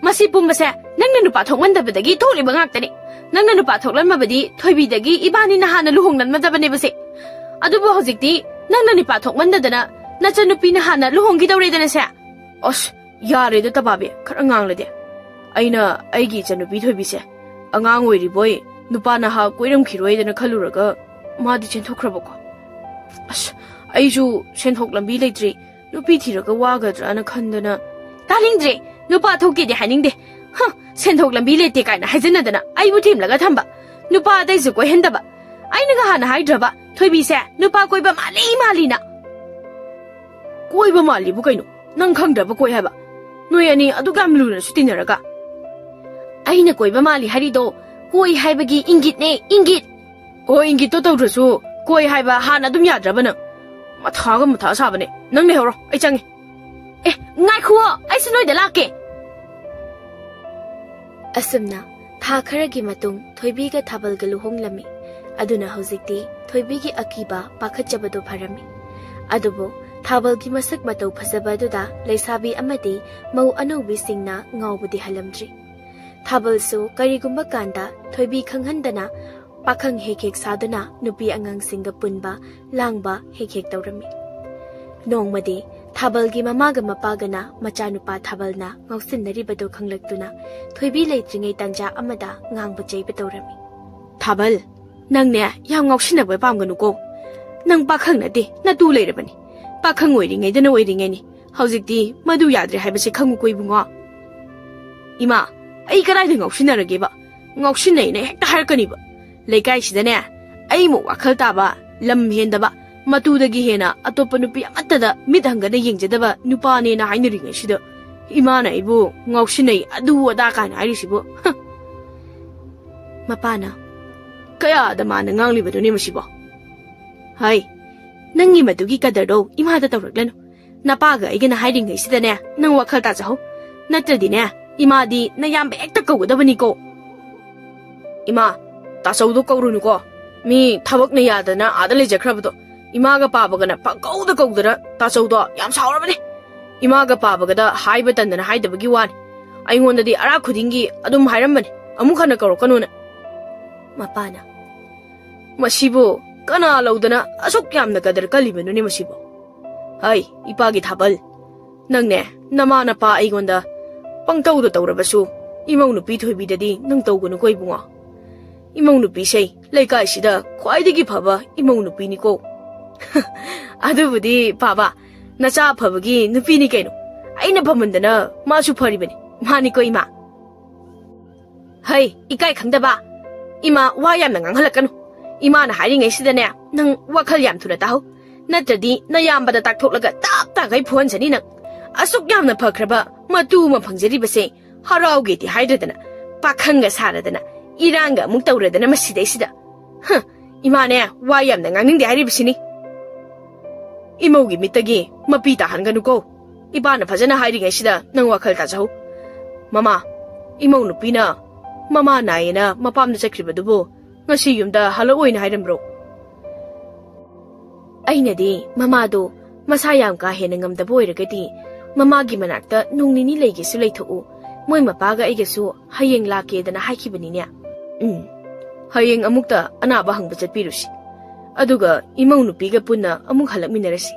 ꯃꯁꯤ ꯄꯨꯝꯕꯁꯦ ꯅꯪꯅ ꯅꯨꯄꯥ ꯊꯣꯛꯃꯟꯗꯕꯗꯒꯤ ꯊꯣꯛꯂꯤꯕ ꯉꯥꯛꯇꯅꯤ꯫ ꯅꯪꯅ ꯅꯨꯄꯥ ꯊꯣꯛꯂꯝꯃꯕꯗꯤ ꯊꯣꯏꯕꯤꯗꯒꯤ ꯏꯕꯥꯅꯤꯅ ꯍꯥꯟꯅ ꯂꯨꯍꯣꯡꯂꯝꯃꯗꯕꯅꯦꯕꯁꯦ꯫ ꯑꯗꯨꯕꯨ ꯍꯧꯖꯤꯛꯇꯤ ꯅꯪꯅ ꯅꯨꯄꯥ ꯊꯣꯛꯃꯟꯗꯗꯅ ꯅꯆꯟꯅꯨꯄꯤꯅ ꯍꯥꯟꯅ ꯂꯨꯍꯣꯡꯈꯤꯗꯧꯔꯦꯗꯅꯁꯦ꯫ ꯑꯁ, ꯌꯥꯔꯦꯗ ꯇꯕꯥꯕꯤ, ꯈꯔ ꯉꯥꯡꯂꯗꯤ꯫ ꯑꯩꯅ ꯑꯩꯒꯤ ꯏꯆꯟꯅꯨꯄꯤ ꯊꯣꯏꯕꯤꯁꯦ ꯑꯉꯥꯡ ꯑꯣꯏꯔꯤꯕꯣꯏ ꯅꯨꯄꯥ ꯅꯍꯥ ꯀꯣꯏꯔꯝꯈꯤꯔꯣꯏꯗꯅ ꯈꯜꯂꯨꯔꯒ ꯃꯥꯗꯤ ꯆꯦꯟꯊꯣꯛꯈ꯭ꯔꯕꯀꯣ꯫ ꯑꯁ, ꯑꯩꯁꯨ ꯁꯦꯟꯊꯣꯛ ꯂꯝꯕꯤ ꯂꯩꯇ꯭ꯔꯤ, ꯅꯨꯄꯤ ꯊꯤꯔꯒ ꯋꯥꯒꯗ꯭ꯔꯥꯅ ꯈꯟꯗꯅ꯫ ꯇꯥꯅꯤꯡꯗ꯭ꯔꯦ, ꯅꯨꯄꯥ ꯊꯣꯛꯀꯦꯗꯤ ꯍꯥꯏꯅꯤꯡꯗꯦ꯫ ꯍ, ꯁꯦꯟꯊꯣꯛ ꯂꯝꯕꯤ ꯂꯩꯇꯦ ꯀꯥꯏꯅ ꯍꯥꯏꯖꯟꯅꯗꯅ ꯑꯩꯕꯨ ꯊꯦꯝꯂꯒ ꯊꯝꯕ꯫ ꯅꯨꯄꯥ ꯑꯇꯩꯁꯨ ꯀꯣꯏꯍꯟꯗꯕ꯫ ꯑꯩꯅ ꯉꯍꯥꯟꯅ ꯍꯥꯏꯗ꯭ꯔꯕ, ꯊꯣꯏꯕꯤꯁꯦ ꯅꯨꯄꯥ ꯀꯣꯏꯕ ꯃꯥꯜꯂꯤ ꯃꯥꯜꯂꯤꯅ? ꯀꯣꯏꯕ ꯃꯥꯜꯂꯤꯕꯨ ꯀꯩꯅꯣ? ꯅꯪ ꯈꯪꯗ꯭ꯔꯕ ꯀꯣꯏ ꯍꯥꯏꯕ? ꯅꯣꯏ ꯑꯅꯤ ꯑꯗꯨꯛ ꯌꯥꯝ ꯂꯨꯅꯁꯨ ꯇꯤꯟꯅꯔꯒ꯫ ꯑꯩꯅ ꯀꯣꯏꯕ ꯃꯥꯜꯂꯤ ꯍꯥꯏꯔꯤꯗꯣ ꯀꯣꯏ ꯍꯥꯏꯕꯒꯤ ꯏꯪꯒꯤꯠꯅꯦ, ꯏꯪꯒꯤꯠ꯫ ꯑꯣ, ꯏꯪꯒꯤꯠꯇꯣ ꯇꯧꯗ꯭ꯔꯁꯨ ꯀꯣꯏ ꯍꯥꯏꯕ ꯍꯥꯟꯅ ꯑꯗꯨꯝ ꯌꯥꯗ꯭ꯔꯕ ꯅꯪ? ꯃꯊꯥꯒ ꯃꯊꯥ ꯁꯥꯕꯅꯦ꯫ ꯅꯪ ꯂꯩꯍꯧꯔꯣ, ꯑꯩ ꯆꯪꯉꯦ꯫ ꯑꯦ, ꯉꯥꯏꯈꯨꯑꯣ, ꯑꯩꯁꯨ ꯅꯣꯏꯗ ꯂꯥꯛꯀꯦ꯫ ꯑꯁꯨꯝꯅ ꯊꯥ ꯈꯔꯒꯤ ꯃꯇꯨꯡ ꯊꯣꯏꯕꯤꯒ ꯊꯥꯕꯜꯒ ꯂꯨꯍꯣꯡꯂꯝꯃꯤ꯫ ꯑꯗꯨꯅ ꯍꯧꯖꯤꯛꯇꯤ ꯊꯣꯏꯕꯤꯒꯤ ꯑꯀꯤꯕ ꯄꯥꯈꯠꯆꯕꯗꯣ ꯐꯔꯝꯃꯤ꯫ ꯑꯗꯨꯕꯨ ꯊꯥꯕꯜꯒꯤ ꯃꯁꯛ ꯃꯇꯧ ꯐꯖꯕ ꯑꯗꯨꯗ ꯂꯩꯁꯥꯕꯤ ꯑꯃꯗꯤ ꯃꯧ ꯑꯅꯧꯕꯤꯁꯤꯡꯅ ꯉꯥꯎꯕꯗꯤ ꯍꯜꯂꯝꯗ꯭ꯔꯤ꯫ ꯊꯥꯕꯜꯁꯨ ꯀꯔꯤꯒꯨꯝꯕ ꯀꯥꯟꯗ ꯊꯣꯏꯕꯤ ꯈꯪꯍꯟꯗꯅ ꯄꯥꯈꯪ ꯍꯦꯛ ꯍꯦꯛ ꯁꯥꯗꯨꯅ ꯅꯨꯄꯤ ꯑꯉꯥꯡꯁꯤꯡꯒ ꯄꯨꯟꯕ, ꯂꯥꯡꯕ ꯍꯦꯛ ꯍꯦꯛ ꯇꯧꯔꯝꯃꯤ꯫ ꯅꯣꯡꯃꯗꯤ ꯊꯥꯕꯜꯒꯤ ꯃꯃꯥꯒ ꯃꯄꯥꯒꯅ ꯃꯆꯥꯅꯨꯄꯥ ꯊꯥꯕꯜꯅ ꯉꯥꯎꯁꯤꯟꯅꯔꯤꯕꯗꯨ ꯈꯪꯂꯛꯇꯨꯅ ꯊꯣꯏꯕꯤ ꯂꯩꯇ꯭ꯔꯤꯉꯩ ꯇꯥꯟꯖꯥ ꯑꯃꯗ ꯉꯥꯡꯕ ꯆꯩꯕ ꯇꯧꯔꯝꯃꯤ꯫ "ꯊꯥꯕꯜ, ꯅꯪꯅꯦ ꯌꯥꯝ ꯉꯥꯎꯁꯤꯟꯅꯕ ꯄꯥꯝꯒꯅꯨꯀꯣ꯫ ꯅꯪ ꯄꯥꯈꯪ ꯅꯠꯇꯦ, ꯅꯇꯨ ꯂꯩꯔꯕꯅꯤ꯫ ꯄꯥꯈꯪ ꯑꯣꯏꯔꯤꯉꯩꯗꯅ ꯑꯣꯏꯔꯤꯉꯩꯅꯤ, ꯍꯧꯖꯤꯛꯇꯤ ꯃꯗꯨ ꯌꯥꯗ꯭ꯔꯦ ꯍꯥꯏꯕꯁꯦ ꯈꯪꯉꯨꯀꯣ ꯏꯕꯨꯡꯉꯣ꯫" "ꯏꯃꯥ, ꯑꯩ ꯀꯗꯥꯏꯗ ꯉꯥꯎꯁꯤꯟꯅꯔꯒꯦꯕ? ꯉꯥꯎꯁꯤꯟꯅꯩꯅ ꯍꯦꯛꯇ ꯍꯥꯏꯔꯛꯀꯅꯤꯕ꯫ ꯂꯩꯀꯥꯏꯁꯤꯗꯅꯦ ꯑꯩꯃꯨꯛ ꯋꯥꯈꯜ ꯇꯥꯕ, ꯂꯝ ꯍꯦꯟꯗꯕ, ꯃꯇꯨꯗꯒꯤ ꯍꯦꯟꯅ ꯑꯇꯣꯞꯄ ꯅꯨꯄꯤ ꯑꯃꯠꯇꯗ ꯃꯤꯠ ꯍꯪꯒꯗ ꯌꯦꯡꯖꯗꯕ ꯅꯨꯄꯥꯅꯦꯅ ꯍꯥꯏꯅꯔꯤꯉꯩꯁꯤꯗ ꯏꯃꯥꯅ ꯑꯩꯕꯨ ꯉꯥꯎꯁꯤꯟꯅꯩ, ꯑꯗꯨ ꯑꯗꯥ ꯀꯥꯏꯅ ꯍꯥꯏꯔꯤꯁꯤꯕꯨ꯫ ꯍ!" ꯃꯄꯥꯅ, "ꯀꯌꯥꯗ ꯃꯥꯅ ꯉꯥꯡꯂꯤꯕꯗꯨꯅꯦ ꯃꯁꯤꯕꯣ?" "ꯍꯩ, ꯅꯪꯒꯤ ꯃꯗꯨꯒꯤ ꯀꯗꯔꯗꯣ ꯏꯃꯥꯗ ꯇꯧꯔꯛꯂꯅꯨ꯫ ꯅꯄꯥꯒ ꯑꯩꯒꯅ ꯍꯥꯏꯔꯤꯉꯩꯁꯤꯗꯅꯦ ꯅꯪ ꯋꯥꯈꯜ ꯇꯥꯖꯍꯧ꯫ ꯅꯠꯇ꯭ꯔꯗꯤꯅꯦ ꯏꯃꯥꯗꯤ ꯅꯌꯥꯝꯕ ꯍꯦꯛꯇ ꯀꯧꯒꯗꯕꯅꯤꯀꯣ꯫" "ꯏꯃꯥ, ꯇꯥꯆꯧꯗꯣ ꯀꯧꯔꯨꯅꯨꯀꯣ꯫ ꯃꯤ ꯊꯕꯛꯅ ꯌꯥꯗꯅ ꯑꯥꯗ ꯂꯩꯖꯈ꯭ꯔꯕꯗꯣ ꯏꯃꯥꯒ ꯄꯥꯕꯒꯅ ꯄꯪꯀꯧꯗ ꯀꯧꯗꯅ ꯇꯥꯆꯧꯗꯣ ꯌꯥꯝ ꯁꯥꯎꯔꯕꯅꯦ꯫ ꯏꯃꯥꯒ ꯄꯥꯕꯒꯗ ꯍꯥꯏꯕ ꯇꯟꯗꯅ ꯍꯥꯏꯗꯕꯒꯤ ꯋꯥꯅꯤ꯫ ꯑꯩꯉꯣꯟꯗꯗꯤ ꯑꯔꯥꯛ ꯈꯨꯗꯤꯡꯒꯤ ꯑꯗꯨꯝ ꯍꯥꯏꯔꯝꯕꯅꯦ, ꯑꯃꯨꯛ ꯍꯟꯅ ꯀꯧꯔꯛꯀꯅꯨꯅ꯫" ꯃꯄꯥꯅ, "ꯃꯁꯤꯕꯨ ꯀꯅꯥ ꯂꯧꯗꯅ ꯑꯁꯨꯛ ꯌꯥꯝꯅ ꯀꯗꯔ ꯀꯜꯂꯤꯕꯅꯣꯅꯦ ꯃꯁꯤꯕꯨ? ꯍꯩ, ꯏꯄꯥꯒꯤ ꯊꯥꯕꯜ, ꯅꯪꯅꯦ ꯅꯃꯥ ꯅꯄꯥ ꯑꯩꯉꯣꯟꯗ ꯄꯪꯇꯧꯗ ꯇꯧꯔꯕꯁꯨ ꯏꯃꯧ ꯅꯨꯄꯤ ꯊꯣꯏꯕꯤꯗꯗꯤ ꯅꯪ ꯇꯧꯒꯅꯨꯀꯣ ꯏꯕꯨꯡꯉꯣ꯫ ꯏꯃꯧ ꯅꯨꯄꯤꯁꯦ ꯂꯩꯀꯥꯏꯁꯤꯗ ꯈ꯭ꯋꯥꯏꯗꯒꯤ ꯐꯕ ꯏꯃꯧ ꯅꯨꯄꯤꯅꯤꯀꯣ꯫" "ꯑꯗꯨꯕꯨꯗꯤ ꯄꯥꯕ, ꯅꯆꯥ ꯑꯐꯕꯒꯤ ꯅꯨꯄꯤꯅꯤ ꯀꯩꯅꯣ꯫ ꯑꯩꯅ ꯐꯃꯟꯗꯅ ꯃꯥꯁꯨ ꯐꯔꯤꯕꯅꯤ꯫ ꯃꯥꯅꯤꯀꯣ ꯏꯃꯥ?" "ꯍꯩ, ꯏꯀꯥꯏ ꯈꯪꯗꯕ! ꯏꯃꯥ ꯋꯥ ꯌꯥꯝꯅ ꯉꯥꯡꯍꯜꯂꯛꯀꯅꯨ꯫ ꯏꯃꯥꯅ ꯍꯥꯏꯔꯤꯉꯩꯁꯤꯗꯅꯦ ꯅꯪ ꯋꯥꯈꯜ ꯌꯥꯝ ꯊꯨꯅ ꯇꯥꯍꯧ꯫ ꯅꯠꯇ꯭ꯔꯗꯤ ꯅꯌꯥꯝꯕꯗ ꯇꯥꯛꯊꯣꯛꯂꯒ ꯇꯞ ꯇꯥꯈꯩ ꯐꯨꯍꯟꯖꯅꯤ ꯅꯪ꯫ ꯑꯁꯨꯛ ꯌꯥꯝꯅ ꯐꯈ꯭ꯔꯕ ꯃꯇꯨ ꯑꯃ ꯐꯪꯖꯔꯤꯕꯁꯦ ꯍꯔꯥꯎꯒꯦꯗꯤ ꯍꯥꯏꯗ꯭ꯔꯗꯅ, ꯄꯥꯈꯪꯒ ꯁꯥꯔꯗꯅ, ꯏꯔꯥꯡꯒ ꯑꯃꯨꯛ ꯇꯧꯔꯗꯅ ꯃꯁꯤꯗꯩꯁꯤꯗ꯫ ꯍ, ꯏꯃꯥꯅꯦ ꯋꯥ ꯌꯥꯝꯅ ꯉꯥꯡꯅꯤꯡꯗꯦ ꯍꯥꯏꯔꯤꯕꯁꯤꯅꯤ꯫ ꯏꯃꯧꯒꯤ ꯃꯤꯠꯇꯒꯤ ꯃꯄꯤ ꯇꯥꯍꯟꯒꯅꯨꯀꯣ꯫ ꯏꯄꯥꯅ ꯐꯖꯅ ꯍꯥꯏꯔꯤꯉꯩꯁꯤꯗ ꯅꯪ ꯋꯥꯈꯜ ꯇꯥꯖꯍꯧ꯫ ꯃꯃꯥ, ꯏꯃꯧ ꯅꯨꯄꯤꯅ ꯃꯃꯥ ꯅꯥꯏꯌꯦꯅ ꯃꯄꯥꯝꯗ ꯆꯠꯈ꯭ꯔꯤꯕꯗꯨꯕꯨ ꯉꯁꯤ ꯌꯨꯝꯗ ꯍꯜꯂꯛꯑꯣꯏꯅ ꯍꯥꯏꯔꯝꯕ꯭ꯔꯣ?" ꯑꯩꯅꯗꯤ ꯃꯃꯥꯗꯣ ꯃꯁꯥ ꯌꯥꯝ ꯀꯥ ꯍꯦꯟꯅ ꯉꯝꯗꯕ ꯑꯣꯏꯔꯒꯗꯤ ꯃꯃꯥꯒꯤ ꯃꯅꯥꯛꯇ ꯅꯣꯡ ꯅꯤꯅꯤ ꯂꯩꯒꯦꯁꯨ ꯂꯩꯊꯣꯛꯎ, ꯃꯣꯏ ꯃꯄꯥꯒ ꯑꯩꯒꯁꯨ ꯍꯌꯦꯡ ꯂꯥꯛꯀꯦꯗꯅ ꯍꯥꯏꯈꯤꯕꯅꯤꯅꯦ꯫ ꯎꯝ, ꯍꯌꯦꯡ ꯑꯃꯨꯛꯇ ꯑꯅꯥꯕ ꯍꯪꯕ ꯆꯠꯄꯤꯔꯨꯁꯤ꯫ ꯑꯗꯨꯒ ꯏꯃꯧ ꯅꯨꯄꯤꯒ ꯄꯨꯟꯅ ꯑꯃꯨꯛ ꯍꯜꯂꯛꯃꯤꯟꯅꯔꯁꯤ꯫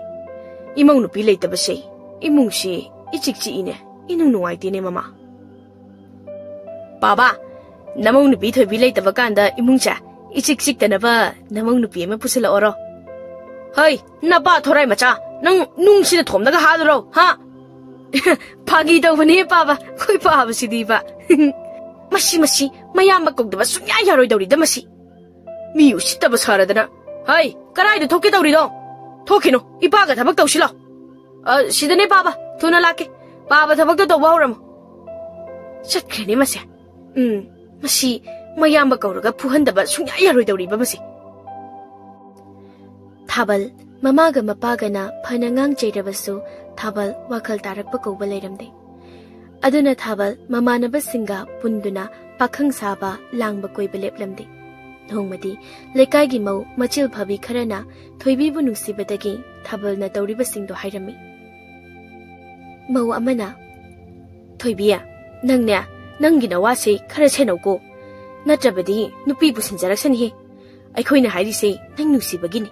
ꯏꯃꯧ ꯅꯨꯄꯤ ꯂꯩꯇꯕꯁꯦ ꯏꯃꯨꯡꯁꯤ ꯏꯆꯤꯛ ꯆꯤꯛꯏꯅꯦ, ꯏꯅꯨꯡ ꯅꯨꯡꯉꯥꯏꯇꯦꯅꯦ ꯃꯃꯥ꯫ ꯄꯥꯕ, ꯅꯃꯧ ꯅꯨꯄꯤ ꯊꯣꯏꯕꯤ ꯂꯩꯇꯕ ꯀꯥꯟꯗ ꯏꯃꯨꯡꯁꯦ ꯏꯆꯤꯛ ꯆꯤꯛꯇꯅꯕ ꯅꯃꯧ ꯅꯨꯄꯤ ꯑꯃ ꯄꯨꯁꯤꯜꯂꯛꯑꯣꯔꯣ? ꯍꯩ, ꯅꯄꯥ ꯊꯣꯔꯥꯏ ꯃꯆꯥ, ꯅꯪ ꯅꯨꯡꯁꯤꯅ ꯊꯣꯝꯗꯒ ꯍꯥꯗꯨꯔꯣ, ꯍꯥ? ꯐꯥꯒꯤ ꯇꯧꯕꯅꯦ ꯄꯥꯕ, ꯑꯩꯈꯣꯏ ꯄꯥꯕꯁꯤꯗꯤꯕ꯫ ꯃꯁꯤ, ꯃꯁꯤ, ꯃꯌꯥꯝꯕ ꯀꯧꯗꯕ ꯁꯨꯡꯌꯥ ꯌꯥꯔꯣꯏꯗꯧꯔꯤꯗ ꯃꯁꯤ꯫ ꯃꯤ ꯎꯁꯤꯠꯇꯕ ꯁꯥꯔꯗꯅ꯫ ꯍꯩ, ꯀꯔꯥꯏꯗ ꯊꯣꯛꯀꯦ ꯇꯧꯔꯤꯅꯣ? ꯊꯣꯛꯈꯤꯅꯨ, ꯏꯄꯥꯒ ꯊꯕꯛ ꯇꯧꯁꯤꯜꯂꯣ꯫ ꯑ, ꯁꯤꯗꯅꯦ ꯄꯥꯕ, ꯊꯨꯅ ꯂꯥꯛꯀꯦ꯫ ꯄꯥꯕ ꯊꯕꯛꯇꯣ ꯇꯧꯕ ꯍꯧꯔꯝꯃꯣ꯫ ꯆꯠꯈ꯭ꯔꯦꯅꯦ ꯃꯁꯦ꯫ ꯎꯝ, ꯃꯁꯤ ꯃꯌꯥꯝꯕ ꯀꯧꯔꯒ ꯐꯨꯍꯟꯗꯕ ꯁꯨꯡꯌꯥ ꯌꯥꯔꯣꯏꯗꯧꯔꯤꯕ ꯃꯁꯤ꯫ ꯊꯥꯕꯜ, ꯃꯃꯥꯒ ꯃꯄꯥꯒꯅ ꯐꯅ ꯉꯥꯡ ꯆꯩꯔꯕꯁꯨ ꯊꯥꯕꯜ ꯋꯥꯈꯜ ꯇꯥꯔꯛꯄ ꯀꯧꯕ ꯂꯩꯔꯝꯗꯦ꯫ ꯑꯗꯨꯅ ꯊꯥꯕꯜ ꯃꯃꯥꯟꯅꯕꯁꯤꯡꯒ ꯄꯨꯟꯗꯨꯅ ꯄꯥꯈꯪ ꯁꯥꯕ ꯂꯥꯡꯕ ꯀꯣꯏꯕ ꯂꯦꯞꯂꯝꯗꯦ꯫ ꯅꯣꯡꯃꯗꯤ ꯂꯩꯀꯥꯏꯒꯤ ꯃꯧ ꯃꯆꯤꯜ ꯐꯕꯤ ꯈꯔꯅ ꯊꯣꯏꯕꯤꯕꯨ ꯅꯨꯡꯁꯤꯕꯗꯒꯤ ꯊꯥꯕꯜꯅ ꯇꯧꯔꯤꯕꯁꯤꯡꯗꯣ ꯍꯥꯏꯔꯝꯃꯤ꯫ ꯃꯧ ꯑꯃꯅ, "ꯊꯣꯏꯕꯤ, ꯅꯪꯅꯦ, ꯅꯪꯒꯤ ꯅꯋꯥꯁꯦ ꯈꯔ ꯁꯦꯟꯅꯧꯀꯣ, ꯅꯠꯇ꯭ꯔꯕꯗꯤ ꯅꯨꯄꯤ ꯄꯨꯁꯤꯟꯖꯔꯛꯁꯅꯤꯍꯦ꯫ ꯑꯩꯈꯣꯏꯅ ꯍꯥꯏꯔꯤꯁꯦ ꯅꯪ ꯅꯨꯡꯁꯤꯕꯒꯤꯅꯤ꯫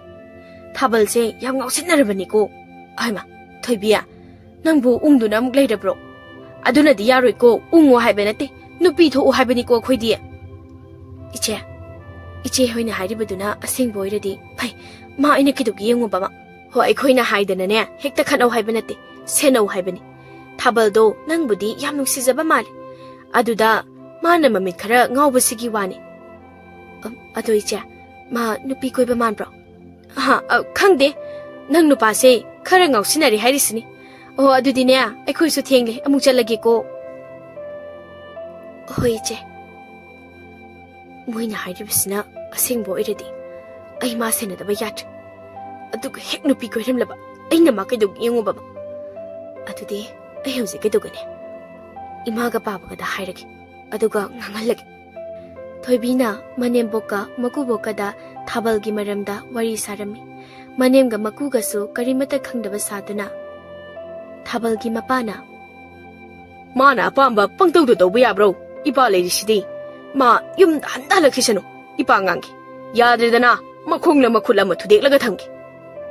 ꯊꯥꯕꯜꯁꯦ ꯌꯥꯝ ꯉꯥꯎꯁꯤꯟꯅꯔꯕꯅꯤꯀꯣ꯫ ꯍꯥꯏꯃ, ꯊꯣꯏꯕꯤ, ꯅꯪꯕꯨ ꯎꯪꯗꯨꯅ ꯑꯃꯨꯛ ꯂꯩꯔꯕ꯭ꯔꯣ? ꯑꯗꯨꯅꯗꯤ ꯌꯥꯔꯣꯏꯀꯣ, ꯎꯪꯉꯣ ꯍꯥꯏꯕ ꯅꯠꯇꯦ, ꯅꯨꯄꯤ ꯊꯣꯛꯎ ꯍꯥꯏꯕꯅꯤꯀꯣ ꯑꯩꯈꯣꯏꯗꯤ꯫" "ꯏꯆꯦ, ꯏꯆꯦ ꯍꯣꯏꯅ ꯍꯥꯏꯔꯤꯕꯗꯨꯅ ꯑꯁꯦꯡꯕ ꯑꯣꯏꯔꯗꯤ ꯐꯩ꯫ ꯃꯥ ꯑꯩꯅ ꯀꯩꯗꯧꯒꯦ ꯌꯦꯡꯉꯨꯕ ꯑꯃ꯫ ꯍꯣ, ꯑꯩꯈꯣꯏꯅ ꯍꯥꯏꯗꯅꯅꯦ ꯍꯦꯛꯇ ꯈꯠꯅꯧ ꯍꯥꯏꯕ ꯅꯠꯇꯦ, ꯁꯦꯟꯅꯧ ꯍꯥꯏꯕꯅꯤ꯫ ꯊꯥꯕꯜꯗꯣ ꯅꯪꯕꯨꯗꯤ ꯌꯥꯝ ꯅꯨꯡꯁꯤꯖꯕ ꯃꯥꯜꯂꯦ꯫ ꯑꯗꯨꯗ ꯃꯥꯅ ꯃꯃꯤꯠ ꯈꯔ ꯉꯥꯎꯕꯁꯤꯒꯤ ꯋꯥꯅꯤ꯫" "ꯑꯝ, ꯑꯗꯣ ꯏꯆꯦ, ꯃꯥ ꯅꯨꯄꯤ ꯀꯣꯏꯕ ꯃꯥꯟꯕ꯭ꯔꯣ?" "ꯍꯥ, ꯑ, ꯈꯪꯗꯦ꯫ ꯅꯪ ꯅꯨꯄꯥꯁꯦ ꯈꯔ ꯉꯥꯎꯁꯤꯟꯅꯔꯦ ꯍꯥꯏꯔꯤꯁꯤꯅꯤ꯫ ꯑꯣ, ꯑꯗꯨꯗꯤꯅꯦ, ꯑꯩꯈꯣꯏꯁꯨ ꯊꯦꯡꯂꯦ, ꯑꯃꯨꯛ ꯆꯠꯂꯒꯦꯀꯣ꯫" "ꯍꯣꯏ, ꯏꯆꯦ꯫" ꯃꯣꯏꯅ ꯍꯥꯏꯔꯤꯕꯁꯤꯅ ꯑꯁꯦꯡꯕ ꯑꯣꯏꯔꯗꯤ ꯑꯩ ꯃꯥ ꯁꯦꯟꯅꯗꯕ ꯌꯥꯗ꯭ꯔꯦ꯫ ꯑꯗꯨꯒ ꯍꯦꯛ ꯅꯨꯄꯤ ꯀꯣꯏꯔꯝꯂꯕ ꯑꯩꯅ ꯃꯥ ꯀꯩꯗꯧꯒꯦ ꯌꯦꯡꯉꯨꯕ ꯑꯃ꯫ ꯑꯗꯨꯗꯤ ꯑꯩ ꯍꯧꯖꯤꯛ ꯀꯩꯗꯧꯒꯅꯤ? ꯏꯃꯥꯒ ꯄꯥꯕꯒꯗ ꯍꯥꯏꯔꯒꯦ, ꯑꯗꯨꯒ ꯉꯥꯡꯍꯜꯂꯒꯦ꯫ ꯊꯣꯏꯕꯤꯅ ꯃꯅꯦꯝꯕꯣꯛꯀ ꯃꯀꯨꯕꯣꯛꯀꯗ ꯊꯥꯕꯜꯒꯤ ꯃꯔꯝꯗ ꯋꯥꯔꯤ ꯁꯥꯔꯝꯃꯤ꯫ ꯃꯅꯦꯝꯒ ꯃꯀꯨꯒꯁꯨ ꯀꯔꯤꯃꯠꯇ ꯈꯪꯗꯕ ꯁꯥꯗꯨꯅ꯫ ꯊꯥꯕꯜꯒꯤ ꯃꯄꯥꯅ, ꯃꯥꯅ ꯑꯄꯥꯝꯕ ꯄꯪꯇꯧꯗ ꯇꯧꯕ ꯌꯥꯕ꯭ꯔꯣ? ꯏꯄꯥ ꯂꯩꯔꯤꯁꯤꯗꯤ꯫ ꯃꯥ ꯌꯨꯝꯗ ꯍꯟꯊ ꯍꯜꯂꯛꯈꯤꯁꯅꯨ꯫ ꯏꯄꯥ ꯉꯥꯡꯒꯦ꯫ ꯌꯥꯗ꯭ꯔꯦꯗꯅ, ꯃꯈꯣꯡꯂ ꯃꯈꯨꯠ ꯑꯃ ꯊꯨꯗꯦꯛꯂꯒ ꯊꯝꯒꯦ꯫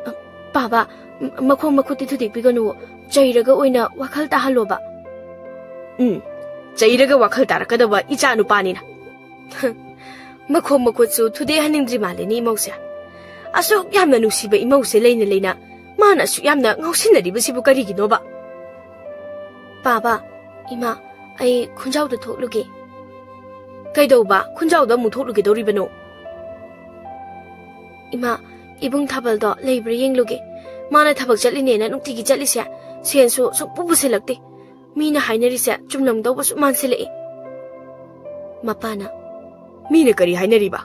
ꯑ, ꯄꯥꯕ, ꯃ-, ꯃꯈꯣꯡ ꯃꯈꯨꯠꯇꯤ ꯊꯨꯗꯦꯛꯄꯤꯒꯅꯨ꯫ ꯆꯩꯔꯒ ꯑꯣꯏꯅ ꯋꯥꯈꯜ ꯇꯥꯍꯜꯂꯣꯕ꯫ ꯎꯝ, ꯆꯩꯔꯒ ꯋꯥꯈꯜ ꯇꯥꯔꯛꯀꯗꯕ ꯏꯆꯥ ꯅꯨꯄꯥꯅꯤꯅ꯫ ꯃꯈꯣꯡ ꯃꯈꯨꯠꯁꯨ ꯊꯨꯗꯦꯛꯍꯟꯅꯤꯡꯗ꯭ꯔꯤ ꯃꯥꯜꯂꯦꯅꯦ ꯏꯃꯧꯁꯦ꯫ ꯑꯁꯨꯛ ꯌꯥꯝꯅ ꯅꯨꯡꯁꯤꯕ ꯏꯃꯧꯁꯦ ꯂꯩꯅ ꯂꯩꯅ ꯃꯥꯅ ꯑꯁꯨꯛ ꯌꯥꯝꯅ ꯉꯥꯎꯁꯤꯟꯅꯔꯤꯕꯁꯤꯕꯨ ꯀꯔꯤꯒꯤꯅꯣꯕ? ꯄꯥꯕ, ꯏꯃꯥ, ꯑꯩ ꯈꯨꯟꯖꯥꯎꯗ ꯊꯣꯛꯂꯨꯒꯦ꯫ ꯀꯩꯗꯧꯕ? ꯈꯨꯟꯖꯥꯎꯗ ꯑꯃꯨꯛ ꯊꯣꯛꯂꯨꯒꯦꯗꯧꯔꯤꯕꯅꯣ? ꯏꯃꯥ, ꯏꯕꯨꯡ ꯊꯥꯕꯜꯗꯣ ꯂꯩꯕ꯭ꯔꯥ ꯌꯦꯡꯂꯨꯒꯦ꯫ ꯃꯥꯅ ꯊꯕꯛ ꯆꯠꯂꯤꯅꯦꯅ ꯅꯨꯡꯇꯤꯒꯤ ꯆꯠꯂꯤꯁꯦ, ꯁꯦꯟꯁꯨ ꯁꯨꯡꯄꯨ ꯄꯨꯁꯤꯜꯂꯛꯇꯦ꯫ ꯃꯤꯅ ꯍꯥꯏꯅꯔꯤꯁꯦ ꯆꯨꯝꯂꯝꯗꯧꯕꯁꯨ ꯃꯥꯟꯁꯤꯜꯂꯛꯑꯦ꯫ ꯃꯄꯥꯅ, ꯃꯤꯅ ꯀꯔꯤ ꯍꯥꯏꯅꯔꯤꯕ?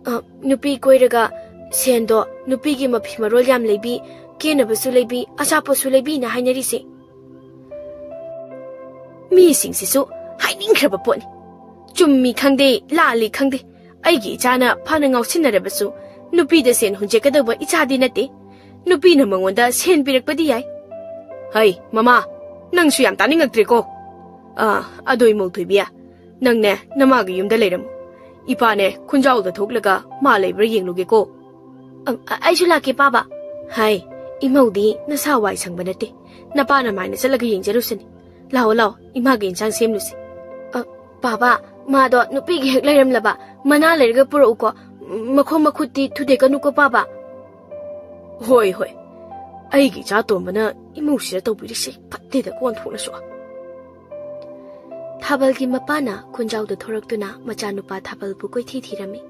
ꯑ, ꯅꯨꯄꯤ ꯀꯣꯏꯔꯒ ꯁꯦꯟꯗꯣ ꯅꯨꯄꯤꯒꯤ ꯃꯐꯤ ꯃꯔꯣꯜ ꯌꯥꯝ ꯂꯩꯕꯤ, ꯀꯦꯅꯕꯁꯨ ꯂꯩꯕꯤ, ꯑꯆꯥꯄꯣꯠꯁꯨ ꯂꯩꯕꯤꯅ ꯍꯥꯏꯅꯔꯤꯁꯦ꯫ ꯃꯤꯁꯤꯡꯁꯤꯁꯨ ꯍꯥꯏꯅꯤꯡꯈ꯭ꯔꯕ ꯄꯣꯠꯅꯤ꯫ ꯆꯨꯝꯃꯤ ꯈꯪꯗꯦ, ꯂꯥꯜꯂꯤ ꯈꯪꯗꯦ, ꯑꯩꯒꯤ ꯏꯆꯥꯅ ꯐꯅ ꯉꯥꯎꯁꯤꯟꯅꯔꯕꯁꯨ ꯅꯨꯄꯤꯗ ꯁꯦꯟ ꯍꯨꯟꯖꯦꯛꯀꯗꯧꯕ ꯏꯆꯥꯗꯤ ꯅꯠꯇꯦ꯫ ꯅꯨꯄꯤꯅ ꯃꯉꯣꯟꯗ ꯁꯦꯟ ꯄꯤꯔꯛꯄꯗꯤ ꯌꯥꯏ꯫ ꯍꯩ, ꯃꯃꯥ, ꯅꯪꯁꯨ ꯌꯥꯝ ꯇꯥꯅꯤꯡꯉꯛꯇ꯭ꯔꯦꯀꯣ꯫ ꯑꯥ, ꯑꯗꯣ ꯏꯃꯧ ꯊꯣꯏꯕꯤ, ꯅꯪꯅꯦ ꯅꯃꯥꯒꯤ ꯌꯨꯝꯗ ꯂꯩꯔꯝꯃꯨ꯫ ꯏꯄꯥꯅꯦ ꯈꯨꯟꯖꯥꯎꯗ ꯊꯣꯛꯂꯒ ꯃꯥ ꯂꯩꯕ꯭ꯔꯥ ꯌꯦꯡꯂꯨꯒꯦꯀꯣ꯫ ꯑ, ꯑ, ꯑꯩꯁꯨ ꯂꯥꯛꯀꯦ, ꯄꯥꯕ꯫ ꯍꯥꯏ, ꯏꯃꯧꯗꯤ ꯅꯁꯥ ꯋꯥꯏ ꯁꯪꯕ ꯅꯠꯇꯦ꯫ ꯅꯄꯥꯅ ꯃꯥꯏꯅ ꯆꯠꯂꯒ ꯌꯦꯡꯖꯔꯨꯁꯅꯤ꯫ ꯂꯥꯛꯑꯣ, ꯂꯥꯛꯑꯣ, ꯏꯃꯥꯒꯤ ꯏꯟꯁꯥꯡ ꯁꯦꯝꯂꯨꯁꯤ꯫ ꯑ, ꯄꯥꯕ, ꯃꯥꯗꯣ ꯅꯨꯄꯤꯒꯤ ꯍꯦꯛ ꯂꯩꯔꯝꯂꯕ ꯃꯅꯥ ꯂꯩꯔꯒ ꯄꯨꯔꯛꯎꯀꯣ꯫ ꯃꯈꯣꯡ ꯃꯈꯨꯠꯇꯤ ꯊꯨꯗꯦꯛꯀꯅꯨꯀꯣ, ꯄꯥꯕ꯫ ꯍꯣꯏ, ꯍꯣꯏ꯫ ꯑꯩꯒꯤ ꯏꯆꯥ ꯇꯣꯝꯕꯅ ꯏꯃꯧꯁꯤꯗ ꯇꯧꯕꯤꯔꯤꯁꯦ ꯐꯠꯇꯦꯗꯀꯣ, ꯑꯣꯟꯊꯣꯛꯅꯁꯨ꯫ ꯊꯥꯕꯜꯒꯤ ꯃꯄꯥꯅ ꯈꯨꯟꯖꯥꯎꯗ ꯊꯣꯔꯛꯇꯨꯅ ꯃꯆꯥꯅꯨꯄꯥ ꯊꯥꯕꯜꯕꯨ ꯀꯣꯏꯊꯤ ꯊꯤꯔꯝꯃꯤ꯫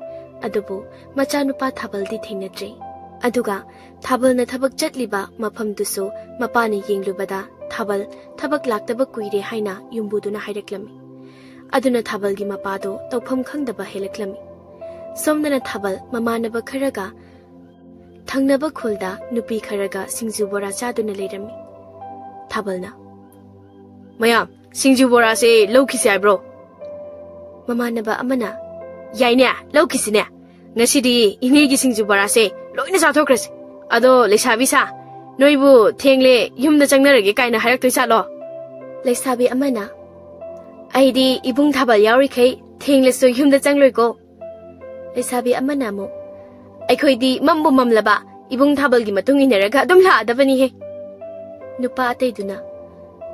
ꯑꯗꯨꯕꯨ ꯃꯆꯥꯅꯨꯄꯥ ꯊꯥꯕꯜꯗꯤ ꯊꯦꯡꯅꯗ꯭ꯔꯦ꯫ ꯑꯗꯨꯒ ꯊꯥꯕꯜꯅ ꯊꯕꯛ ꯆꯠꯂꯤꯕ ꯃꯐꯝꯗꯨꯁꯨ ꯃꯄꯥꯅ ꯌꯦꯡꯂꯨꯕꯗ ꯊꯥꯕꯜ ꯊꯕꯛ ꯂꯥꯛꯇꯕ ꯀꯨꯏꯔꯦ ꯍꯥꯏꯅ ꯌꯨꯝꯕꯨꯗꯨꯅ ꯍꯥꯏꯔꯛꯂꯝꯃꯤ꯫ ꯑꯗꯨꯅ ꯊꯥꯕꯜꯒꯤ ꯃꯄꯥꯗꯣ ꯇꯧꯐꯝ ꯈꯪꯗꯕ ꯍꯦꯜꯂꯛꯂꯝꯃꯤ꯫ ꯁꯣꯝꯗꯅ ꯊꯥꯕꯜ ꯃꯃꯥꯟꯅꯕ ꯈꯔꯒ ꯊꯪꯅꯕ ꯈꯨꯜꯗ ꯅꯨꯄꯤ ꯈꯔꯒ ꯁꯤꯡꯖꯨ ꯕꯣꯔꯥ ꯆꯥꯗꯨꯅ ꯂꯩꯔꯝꯃꯤ꯫ ꯊꯥꯕꯜꯅ, "ꯃꯌꯥꯝ, ꯁꯤꯡꯖꯨ ꯕꯣꯔꯥꯁꯦ ꯂꯧꯈꯤꯁꯦ ꯍꯥꯏꯕ꯭ꯔꯣ?" ꯃꯃꯥꯟꯅꯕ ꯑꯃꯅ, "ꯌꯥꯏꯅꯦ, ꯂꯧꯈꯤꯁꯤꯅꯦ꯫ ꯉꯁꯤꯗꯤ ꯏꯅꯦꯒꯤ ꯁꯤꯡꯖꯨ ꯕꯣꯔꯥꯁꯦ ꯂꯣꯏꯅ ꯆꯥꯊꯣꯛꯈ꯭ꯔꯁꯦ꯫ ꯑꯗꯣ ꯂꯩꯁꯥꯕꯤ ꯁꯥ, ꯅꯣꯏꯕꯨ ꯊꯦꯡꯂꯦ, ꯌꯨꯝꯗ ꯆꯪꯅꯔꯒꯦ ꯀꯥꯏꯅ ꯍꯥꯏꯔꯛꯇꯣꯏ ꯖꯥꯠꯂꯣ?" ꯂꯩꯁꯥꯕꯤ ꯑꯃꯅ, "ꯑꯩꯗꯤ ꯏꯕꯨꯡ ꯊꯥꯕꯜ ꯌꯥꯎꯔꯤꯈꯩ ꯊꯦꯡꯂꯁꯨ ꯌꯨꯝꯗ ꯆꯪꯂꯣꯏꯀꯣ꯫" ꯂꯩꯁꯥꯕꯤ ꯑꯃꯅ ꯑꯃꯨꯛ, "ꯑꯩꯈꯣꯏꯗꯤ ꯃꯝꯕꯨ ꯃꯝꯂꯕ ꯏꯕꯨꯡ ꯊꯥꯕꯜꯒꯤ ꯃꯇꯨꯡ ꯏꯟꯅꯔꯒ ꯑꯗꯨꯝ ꯂꯥꯛꯑꯗꯕꯅꯤꯍꯦ꯫" ꯅꯨꯄꯥ ꯑꯇꯩꯗꯨꯅ,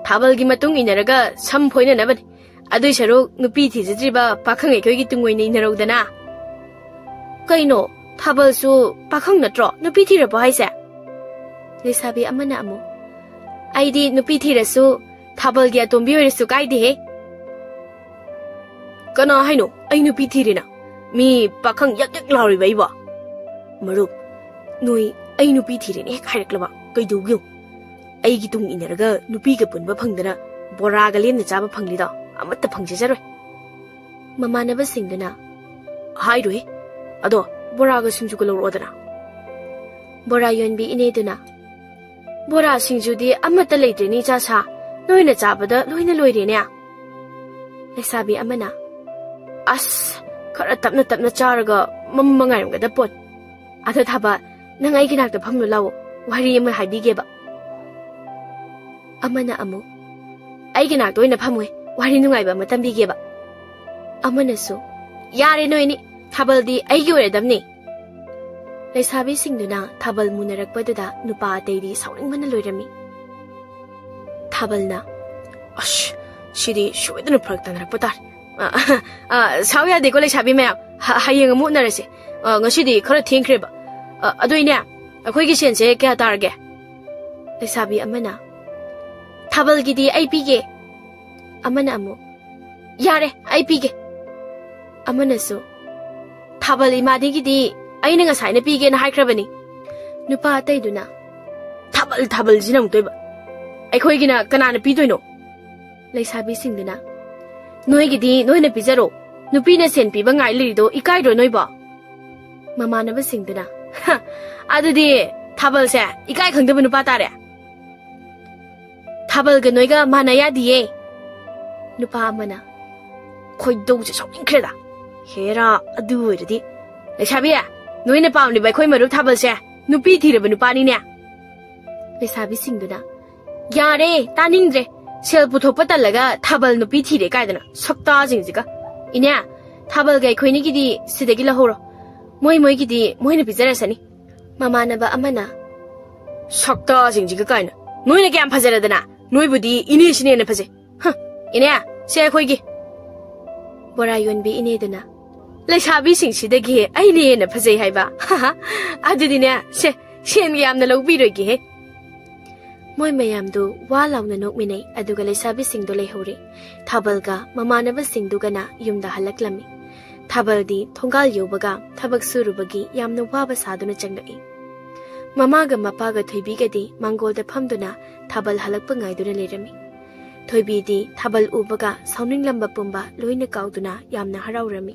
"ꯊꯥꯕꯜꯒꯤ ꯃꯇꯨꯡ ꯏꯟꯅꯔꯒ ꯁꯝ ꯐꯣꯏꯅꯅꯕꯅꯤ꯫ ꯑꯗꯨꯏ ꯁꯔꯨꯛ ꯅꯨꯄꯤ ꯊꯤꯖꯗ꯭ꯔꯤꯕ ꯄꯥꯈꯪ ꯑꯩꯈꯣꯏꯒꯤ ꯇꯨꯡ ꯑꯣꯏꯅ ꯏꯟꯅꯔꯧꯗꯅ꯫" "ꯀꯩꯅꯣ, ꯊꯥꯕꯜꯁꯨ ꯄꯥꯈꯪ ꯅꯠꯇ꯭ꯔꯣ? ꯅꯨꯄꯤ ꯊꯤꯔꯕꯣ ꯍꯥꯏꯁꯦ?" ꯂꯩꯁꯥꯕꯤ ꯑꯃꯅ ꯑꯃꯨꯛ, "ꯑꯩꯗꯤ ꯅꯨꯄꯤ ꯊꯤꯔꯁꯨ ꯊꯥꯕꯜꯒꯤ ꯑꯇꯣꯝꯕꯤ ꯑꯣꯏꯔꯁꯨ ꯀꯥꯏꯗꯦꯍꯦ꯫" "ꯀꯅꯥ ꯍꯥꯏꯅꯣ ꯑꯩ ꯅꯨꯄꯤ ꯊꯤꯔꯦꯅ? ꯃꯤ ꯄꯥꯈꯪ ꯌꯛ ꯌꯛ ꯂꯥꯎꯔꯤꯕ ꯑꯩꯕꯣ?" "ꯃꯔꯨꯞ, ꯅꯣꯏ ꯑꯩ ꯅꯨꯄꯤ ꯊꯤꯔꯦꯅ ꯍꯦꯛ ꯍꯥꯏꯔꯛꯂꯕ ꯀꯩꯗꯧꯒꯦ? ꯑꯩꯒꯤ ꯇꯨꯡ ꯏꯟꯅꯔꯒ ꯅꯨꯄꯤꯒ ꯄꯨꯟꯕ ꯐꯪꯗꯅ ꯕꯣꯔꯥꯒ ꯂꯦꯝꯅ ꯆꯥꯕ ꯐꯪꯂꯤꯗꯣ ꯑꯃꯠꯇ ꯐꯪꯖꯖꯔꯣꯏ꯫" ꯃꯃꯥꯟꯅꯕꯁꯤꯡꯗꯨꯅ, "ꯍꯥꯏꯔꯣꯏ꯫ ꯑꯗꯣ ꯕꯣꯔꯥꯒ ꯁꯤꯡꯖꯨꯒ ꯂꯧꯔꯛꯑꯣꯗꯅ꯫" ꯕꯣꯔꯥ ꯌꯣꯟꯕꯤ ꯏꯅꯦꯗꯨꯅ, "ꯕꯣꯔꯥ ꯁꯤꯡꯖꯨꯗꯤ ꯑꯃꯠꯇ ꯂꯩꯇ꯭ꯔꯦꯅꯦ, ꯏꯆꯥ ꯁꯥ꯫ ꯅꯣꯏꯅ ꯆꯥꯕꯗ ꯂꯣꯏꯅ ꯂꯣꯏꯔꯦꯅꯦ꯫" ꯂꯩꯁꯥꯕꯤ ꯑꯃꯅ, "ꯑꯁ, ꯈꯔ ꯇꯞꯅ ꯇꯞꯅ ꯆꯥꯔꯒ ꯃꯝꯕ ꯉꯥꯏꯔꯝꯒꯗꯕ ꯄꯣꯠ꯫ ꯑꯗꯣ ꯊꯥꯕ, ꯅꯪ ꯑꯩꯒꯤ ꯅꯥꯛꯇ ꯐꯝꯂꯨ ꯂꯥꯛꯑꯣ, ꯋꯥꯔꯤ ꯑꯃ ꯍꯥꯏꯕꯤꯒꯦꯕ꯫" ꯑꯃꯅ ꯑꯃꯨꯛ, "ꯑꯩꯒꯤ ꯅꯥꯛꯇ ꯑꯣꯏꯅ ꯐꯝꯃꯣꯏ, ꯋꯥꯔꯤ ꯅꯨꯡꯉꯥꯏꯕ ꯑꯃ ꯇꯝꯕꯤꯒꯦꯕ꯫" ꯑꯃꯅꯁꯨ, "ꯌꯥꯔꯦ ꯅꯣꯏꯅꯤ, ꯊꯥꯕꯜꯗꯤ ꯑꯩꯒꯤ ꯑꯣꯏꯔꯗꯝꯅꯤ꯫" ꯂꯩꯁꯥꯕꯤꯁꯤꯡꯗꯨꯅ ꯊꯥꯕꯜ ꯃꯨꯟꯅꯔꯛꯄꯗꯨꯗ ꯅꯨꯄꯥ ꯑꯇꯩꯗꯤ ꯁꯥꯎꯅꯤꯡꯕꯅ ꯂꯣꯏꯔꯝꯃꯤ꯫ ꯊꯥꯕꯜꯅ, "ꯑꯁ, ꯁꯤꯗꯤ ꯁꯣꯏꯗꯅ ꯐꯔꯛ ꯇꯥꯅꯔꯛꯄ ꯇꯥꯔꯦ꯫ ꯑ, ꯑ, ꯁꯥꯎ ꯌꯥꯗꯦꯀꯣ ꯂꯩꯁꯥꯕꯤ ꯃꯌꯥꯝ, ꯍ-, ꯍꯌꯦꯡ ꯑꯃꯨꯛ ꯎꯅꯔꯁꯦ꯫ ꯑ, ꯉꯁꯤꯗꯤ ꯈꯔ ꯊꯦꯡꯈ꯭ꯔꯦꯕ꯫ ꯑ, ꯑꯗꯨꯏꯅꯦ, ꯑꯩꯈꯣꯏꯒꯤ ꯁꯦꯟꯁꯦ ꯀꯌꯥ ꯇꯥꯔꯒꯦ?" ꯂꯩꯁꯥꯕꯤ ꯑꯃꯅ, "ꯊꯥꯕꯜꯒꯤꯗꯤ ꯑꯩ ꯄꯤꯒꯦ꯫" ꯑꯃꯅ ꯑꯃꯨꯛ, "ꯌꯥꯔꯦ, ꯑꯩ ꯄꯤꯒꯦ꯫" ꯑꯃꯅꯁꯨ, "ꯊꯥꯕꯜ ꯏꯃꯥꯗꯤꯒꯤꯗꯤ ꯑꯩꯅ ꯉꯁꯥꯏꯅ ꯄꯤꯒꯦꯅ ꯍꯥꯏꯈ꯭ꯔꯕꯅꯤ꯫" ꯅꯨꯄꯥ ꯑꯇꯩꯗꯨꯅ, "ꯊꯥꯕꯜ, ꯊꯥꯕꯜꯁꯤꯅ ꯑꯃꯨꯛꯇꯣꯏꯕ꯫ ꯑꯩꯈꯣꯏꯒꯤꯅ ꯀꯅꯥꯅ ꯄꯤꯗꯣꯏꯅꯣ?" ꯂꯩꯁꯥꯕꯤꯁꯤꯡꯗꯨꯅ, "ꯅꯣꯏꯒꯤꯗꯤ ꯅꯣꯏꯅ ꯄꯤꯖꯔꯣ꯫ ꯅꯨꯄꯤꯅ ꯁꯦꯟ ꯄꯤꯕ ꯉꯥꯏ ꯂꯩꯔꯤꯗꯣ ꯏꯀꯥꯏꯗ꯭ꯔꯣ ꯅꯣꯏꯕꯣ?" ꯃꯃꯥꯟꯅꯕꯁꯤꯡꯗꯨꯅ, "ꯍ, ꯑꯗꯨꯗꯤ ꯊꯥꯕꯜꯁꯦ ꯏꯀꯥꯏ ꯈꯪꯗꯕ ꯅꯨꯄꯥ ꯇꯥꯔꯦ꯫ ꯊꯥꯕꯜꯒ ꯅꯣꯏꯒ ꯃꯥꯟꯅ ꯌꯥꯗꯤꯌꯦ꯫" ꯅꯨꯄꯥ ꯑꯃꯅ, "ꯈꯣꯏꯗꯧꯁꯦ ꯁꯥꯎꯅꯤꯡꯈ꯭ꯔꯦꯗ꯫ ꯍꯦꯔꯥ, ꯑꯗꯨ ꯑꯣꯏꯔꯗꯤ, ꯂꯩꯁꯥꯕꯤ, ꯅꯣꯏꯅ ꯄꯥꯝꯂꯤꯕ ꯑꯩꯈꯣꯏ ꯃꯔꯨꯞ ꯊꯥꯕꯜꯁꯦ ꯅꯨꯄꯤ ꯊꯤꯔꯕ ꯅꯨꯄꯥꯅꯤꯅꯦ꯫" ꯂꯩꯁꯥꯕꯤꯁꯤꯡꯗꯨꯅ, "ꯌꯥꯔꯦ, ꯇꯥꯅꯤꯡꯗ꯭ꯔꯦ꯫ ꯁꯦꯜ ꯄꯨꯊꯣꯛꯄ ꯇꯜꯂꯒ ꯊꯥꯕꯜ ꯅꯨꯄꯤ ꯊꯤꯔꯦ ꯀꯥꯏꯗꯅ, ꯁꯛꯇꯥꯁꯤꯡꯁꯤꯒ꯫ ꯏꯅꯦ, ꯊꯥꯕꯜꯒ ꯑꯩꯈꯣꯏꯅꯤꯒꯤꯗꯤ ꯁꯤꯗꯒꯤ ꯂꯧꯍꯧꯔꯣ꯫ ꯃꯣꯏ ꯃꯣꯏꯒꯤꯗꯤ ꯃꯣꯏꯅ ꯄꯤꯖꯔꯁꯅꯤ꯫ ꯃꯃꯥꯟꯅꯕ ꯑꯃꯅ, "ꯁꯛꯇꯥꯁꯤꯡꯁꯤꯒ ꯀꯥꯏꯅ꯫ ꯅꯣꯏꯅ ꯀꯌꯥꯝ ꯐꯖꯔꯗꯅ? ꯅꯣꯏꯕꯨꯗꯤ ꯏꯅꯦꯁꯤꯅ ꯍꯦꯟꯅ ꯐꯖꯩ꯫ ꯍ, ꯏꯅꯦ, ꯁꯦ ꯑꯩꯈꯣꯏꯒꯤ꯫" ꯕꯣꯔꯥ ꯌꯣꯟꯕꯤ ꯏꯅꯦꯗꯨꯅ, "ꯂꯩꯁꯥꯕꯤꯁꯤꯡꯁꯤꯗꯒꯤ ꯑꯩꯅ ꯍꯦꯟꯅ ꯐꯖꯩ ꯍꯥꯏꯕ? ꯑꯗꯨꯗꯤꯅꯦ, ꯁꯦ, ꯁꯦꯟꯒ ꯌꯥꯝꯅ ꯂꯧꯕꯤꯔꯣꯏꯒꯦꯍꯦ꯫" ꯃꯣꯏ ꯃꯌꯥꯝꯗꯨ ꯋꯥ ꯂꯥꯎꯅ ꯅꯣꯛꯃꯤꯟꯅꯩ, ꯑꯗꯨꯒ ꯂꯩꯁꯥꯕꯤꯁꯤꯡꯗꯨ ꯂꯩꯍꯧꯔꯦ꯫ ꯊꯥꯕꯜꯒ ꯃꯃꯥꯟꯅꯕꯁꯤꯡꯗꯨꯒꯅ ꯌꯨꯝꯗ ꯍꯜꯂꯛꯂꯝꯃꯤ꯫ ꯊꯥꯕꯜꯗꯤ ꯊꯣꯡꯒꯥꯜ ꯌꯧꯕꯒ ꯊꯕꯛ ꯁꯨꯔꯨꯕꯒꯤ ꯌꯥꯝꯅ ꯋꯥꯕ ꯁꯥꯗꯨꯅ ꯆꯪꯂꯛꯏ꯫ ꯃꯃꯥꯒ ꯃꯄꯥꯒ ꯊꯣꯏꯕꯤꯒꯗꯤ ꯃꯥꯡꯒꯣꯜꯗ ꯐꯝꯗꯨꯅ ꯊꯥꯕꯜ ꯍꯜꯂꯛꯄ ꯉꯥꯏꯗꯨꯅ ꯂꯩꯔꯝꯃꯤ꯫ ꯊꯣꯏꯕꯤꯗꯤ ꯊꯥꯕꯜ ꯎꯕꯒ ꯁꯥꯎꯅꯤꯡꯂꯝꯕ ꯄꯨꯝꯕ ꯂꯣꯏꯅ ꯀꯥꯎꯗꯨꯅ ꯌꯥꯝꯅ ꯍꯔꯥꯎꯔꯝꯃꯤ꯫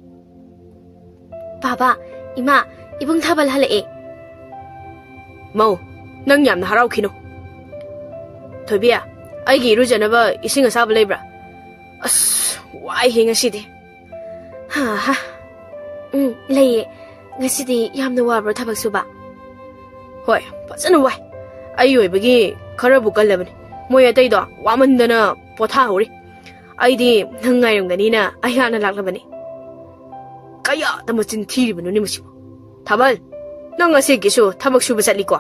"ꯕꯥꯕꯥ, ꯏꯃꯥ, ꯏꯕꯨꯡ ꯊꯥꯕꯜ ꯍꯜꯂꯛꯑꯦ꯫" "ꯃꯧ, ꯅꯪ ꯌꯥꯝꯅ ꯍꯔꯥꯎꯈꯤꯅꯨ꯫ ꯊꯣꯏꯕꯤ, ꯑꯩꯒꯤ ꯏꯔꯨꯖꯅꯕ ꯏꯁꯤꯡ ꯑꯁꯥꯕ ꯂꯩꯕ꯭ꯔꯥ? ꯑꯁ, ꯋꯥꯏꯍꯦ ꯉꯁꯤꯗꯤ꯫" "ꯍꯥ ꯍꯥ꯫ ꯎꯝ, ꯂꯩꯌꯦ꯫ ꯉꯁꯤꯗꯤ ꯌꯥꯝꯅ ꯋꯥꯕ꯭ꯔꯣ ꯊꯕꯛ ꯁꯨꯕ?" "ꯍꯣꯏ, ꯐꯖꯅ ꯋꯥꯏ꯫ ꯑꯩ ꯑꯣꯏꯕꯒꯤ ꯈꯔꯕꯨ ꯀꯜꯂꯕꯅꯤ꯫ ꯃꯣꯏ ꯑꯇꯩꯗꯣ ꯋꯥꯃꯟꯗꯅ ꯄꯣꯊꯥꯍꯧꯔꯤ꯫ ꯑꯩꯗꯤ ꯅꯪ ꯉꯥꯏꯔꯝꯒꯅꯤꯅ ꯑꯩ ꯍꯥꯟꯅ ꯂꯥꯛꯂꯕꯅꯤ꯫" "ꯀꯌꯥꯗ ꯃꯆꯤꯟ ꯊꯤꯔꯤꯕꯅꯣꯅꯦ ꯃꯁꯤꯕꯨ? ꯊꯥꯕꯜ, ꯅꯪ ꯉꯁꯤꯒꯤꯁꯨ ꯊꯕꯛ ꯁꯨꯕ ꯆꯠꯂꯤꯀꯣ?"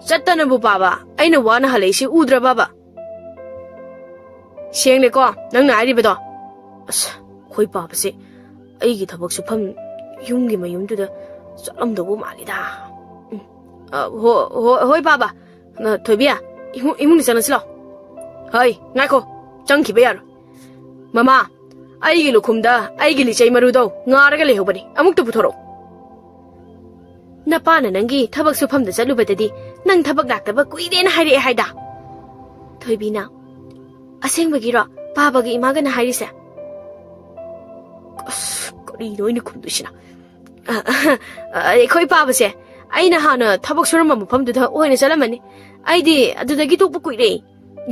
"ꯆꯠꯇꯅꯕꯨ ꯄꯥꯕ, ꯑꯩꯅ ꯋꯥꯅ ꯍꯜꯂꯛꯏꯁꯤ ꯎꯗ꯭ꯔꯕꯕ?" "ꯁꯦꯡꯂꯦꯀꯣ ꯅꯪꯅ ꯍꯥꯏꯔꯤꯕꯗꯣ?" "ꯑꯁ, ꯑꯩꯈꯣꯏ ꯄꯥꯕꯁꯦ ꯑꯩꯒꯤ ꯊꯕꯛ ꯁꯨꯐꯝ ꯌꯨꯝꯒꯤ ꯃꯌꯨꯝꯗꯨꯗ ꯆꯠꯂꯝꯗꯧꯕ ꯃꯥꯜꯂꯤꯗ꯫" ꯎꯝ꯫ "ꯑ, ꯍꯣ-, ꯍꯣ-, ꯍꯣꯏ ꯄꯥꯕ꯫ ꯑ, ꯊꯣꯏꯕꯤ, ꯏꯃꯨꯡ-, ꯏꯃꯨꯡꯗ ꯆꯪꯉꯁꯤ ꯂꯥꯎ꯫" "ꯍꯩ, ꯉꯥꯏꯈꯣ, ꯆꯪꯈꯤꯕ ꯌꯥꯔꯣꯏ꯫ ꯃꯃꯥ, ꯑꯩꯒꯤ ꯂꯨꯈꯨꯝꯗ ꯑꯩꯒꯤ ꯂꯤꯆꯩ ꯃꯔꯨꯗꯧ ꯉꯥꯔꯒ ꯂꯩꯍꯧꯕꯅꯤ, ꯑꯃꯨꯛꯇ ꯄꯨꯊꯣꯔꯛꯎ꯫" "ꯅꯄꯥꯅ ꯅꯪꯒꯤ ꯊꯕꯛ ꯁꯨꯐꯝꯗ ꯆꯠꯂꯨꯕꯗꯗꯤ ꯅꯪ ꯊꯕꯛ ꯂꯥꯛꯇꯕ ꯀꯨꯏꯔꯦꯅ ꯍꯥꯏꯔꯛꯑꯦ ꯍꯥꯏꯗ?" ꯊꯣꯏꯕꯤꯅ꯫ "ꯑꯁꯦꯡꯕꯒꯤꯔꯣ ꯄꯥꯕꯒ ꯏꯃꯥꯒꯅ ꯍꯥꯏꯔꯤꯁꯦ?" ꯑꯁ, ꯀꯔꯤꯅꯣ ꯑꯩꯅ ꯈꯨꯝꯗꯣꯏꯁꯤꯅ? "ꯑ, ꯑ, ꯑ, ꯑꯩꯈꯣꯏ ꯄꯥꯕꯁꯦ ꯑꯩꯅ ꯍꯥꯟꯅ ꯊꯕꯛ ꯁꯨꯔꯝꯕ ꯃꯐꯝꯗꯨꯗ ꯑꯣꯏꯅ ꯆꯠꯂꯝꯃꯅꯤ꯫ ꯑꯩꯗꯤ ꯑꯗꯨꯗꯒꯤ ꯇꯣꯛꯄ ꯀꯨꯏꯔꯦ꯫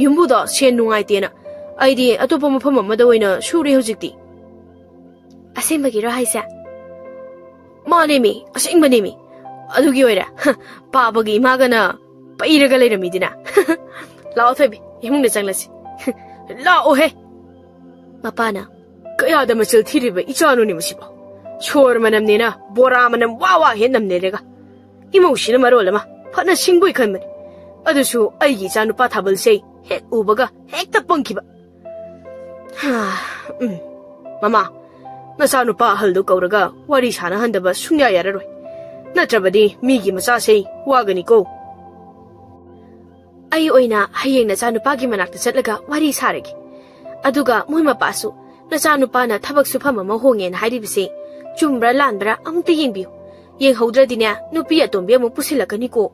ꯌꯨꯝꯕꯨꯗꯣ ꯁꯦꯟ ꯅꯨꯡꯉꯥꯏꯇꯦꯅ ꯑꯩꯗꯤ ꯑꯇꯣꯞꯄ ꯃꯐꯝ ꯑꯃꯗ ꯑꯣꯏꯅ ꯁꯨꯔꯦ ꯍꯧꯖꯤꯛꯇꯤ꯫" "ꯑꯁꯦꯡꯕꯒꯤꯔꯣ ꯍꯥꯏꯁꯦ?" "ꯃꯥꯅꯦꯃꯤ, ꯑꯁꯦꯡꯕꯅꯦꯃꯤ꯫ ꯑꯗꯨꯒꯤ ꯑꯣꯏꯔꯦ, ꯍ, ꯄꯥꯕꯒꯤ ꯏꯃꯥꯒꯅ ꯄꯩꯔꯒ ꯂꯩꯔꯝꯃꯤꯗꯨꯅ꯫" ꯂꯥꯛꯑꯣ ꯊꯣꯏꯕꯤ, ꯏꯃꯨꯡꯗ ꯆꯪꯂꯁꯤ꯫ ꯂꯥꯛꯑꯣꯍꯦ꯫ ꯃꯄꯥꯅ, "ꯀꯌꯥꯗ ꯃꯆꯤꯜ ꯊꯤꯔꯤꯕ ꯏꯆꯥꯅꯣꯅꯦ ꯃꯁꯤꯕꯣ? ꯁꯣꯔ ꯃꯅꯝꯅꯦꯅ ꯕꯣꯔꯥ ꯃꯅꯝ ꯋꯥ ꯋꯥ ꯍꯦꯟ ꯅꯝꯅꯦꯔꯒ꯫ ꯏꯃꯧꯁꯤꯅ ꯃꯔꯣꯜ ꯑꯃ ꯐꯅ ꯁꯤꯡꯕꯣꯏ ꯈꯟꯕꯅꯤ꯫ ꯑꯗꯨꯁꯨ ꯑꯩꯒꯤ ꯏꯆꯥꯅꯨꯄꯥ ꯊꯥꯕꯜꯁꯦ ꯍꯦꯛ ꯎꯕꯒ ꯍꯦꯛꯇ ꯄꯪꯈꯤꯕ꯫ ꯍꯥ, ꯎꯝ꯫ ꯃꯃꯥ, ꯅꯆꯥꯅꯨꯄꯥ ꯑꯍꯜꯗꯨ ꯀꯧꯔꯒ ꯋꯥꯔꯤ ꯁꯥꯟꯅꯍꯟꯗꯕ ꯁꯨꯡꯌꯥ ꯌꯥꯔꯔꯣꯏ꯫ ꯅꯠꯇ꯭ꯔꯕꯗꯤ ꯃꯤꯒꯤ ꯃꯆꯥꯁꯦ ꯋꯥꯒꯅꯤꯀꯣ꯫ ꯑꯩ ꯑꯣꯏꯅ ꯍꯌꯦꯡ ꯅꯆꯥꯅꯨꯄꯥꯒꯤ ꯃꯅꯥꯛꯇ ꯆꯠꯂꯒ ꯋꯥꯔꯤ ꯁꯥꯔꯒꯦ꯫ ꯑꯗꯨꯒ ꯃꯣꯏ ꯃꯄꯥꯁꯨ ꯅꯆꯥꯅꯨꯄꯥꯅ ꯊꯕꯛ ꯁꯨꯐꯝ ꯑꯃ ꯍꯣꯡꯉꯦꯅ ꯍꯥꯏꯔꯤꯕꯁꯦ ꯆꯨꯝꯕ꯭ꯔꯥ ꯂꯥꯟꯕ꯭ꯔꯥ ꯑꯃꯨꯛꯇ ꯌꯦꯡꯕꯤꯌꯨ꯫ ꯌꯦꯡꯍꯧꯗ꯭ꯔꯗꯤꯅꯦ, ꯅꯨꯄꯤ ꯑꯇꯣꯝꯕꯤ ꯑꯃꯨꯛ ꯄꯨꯁꯤꯜꯂꯛꯀꯅꯤꯀꯣ꯫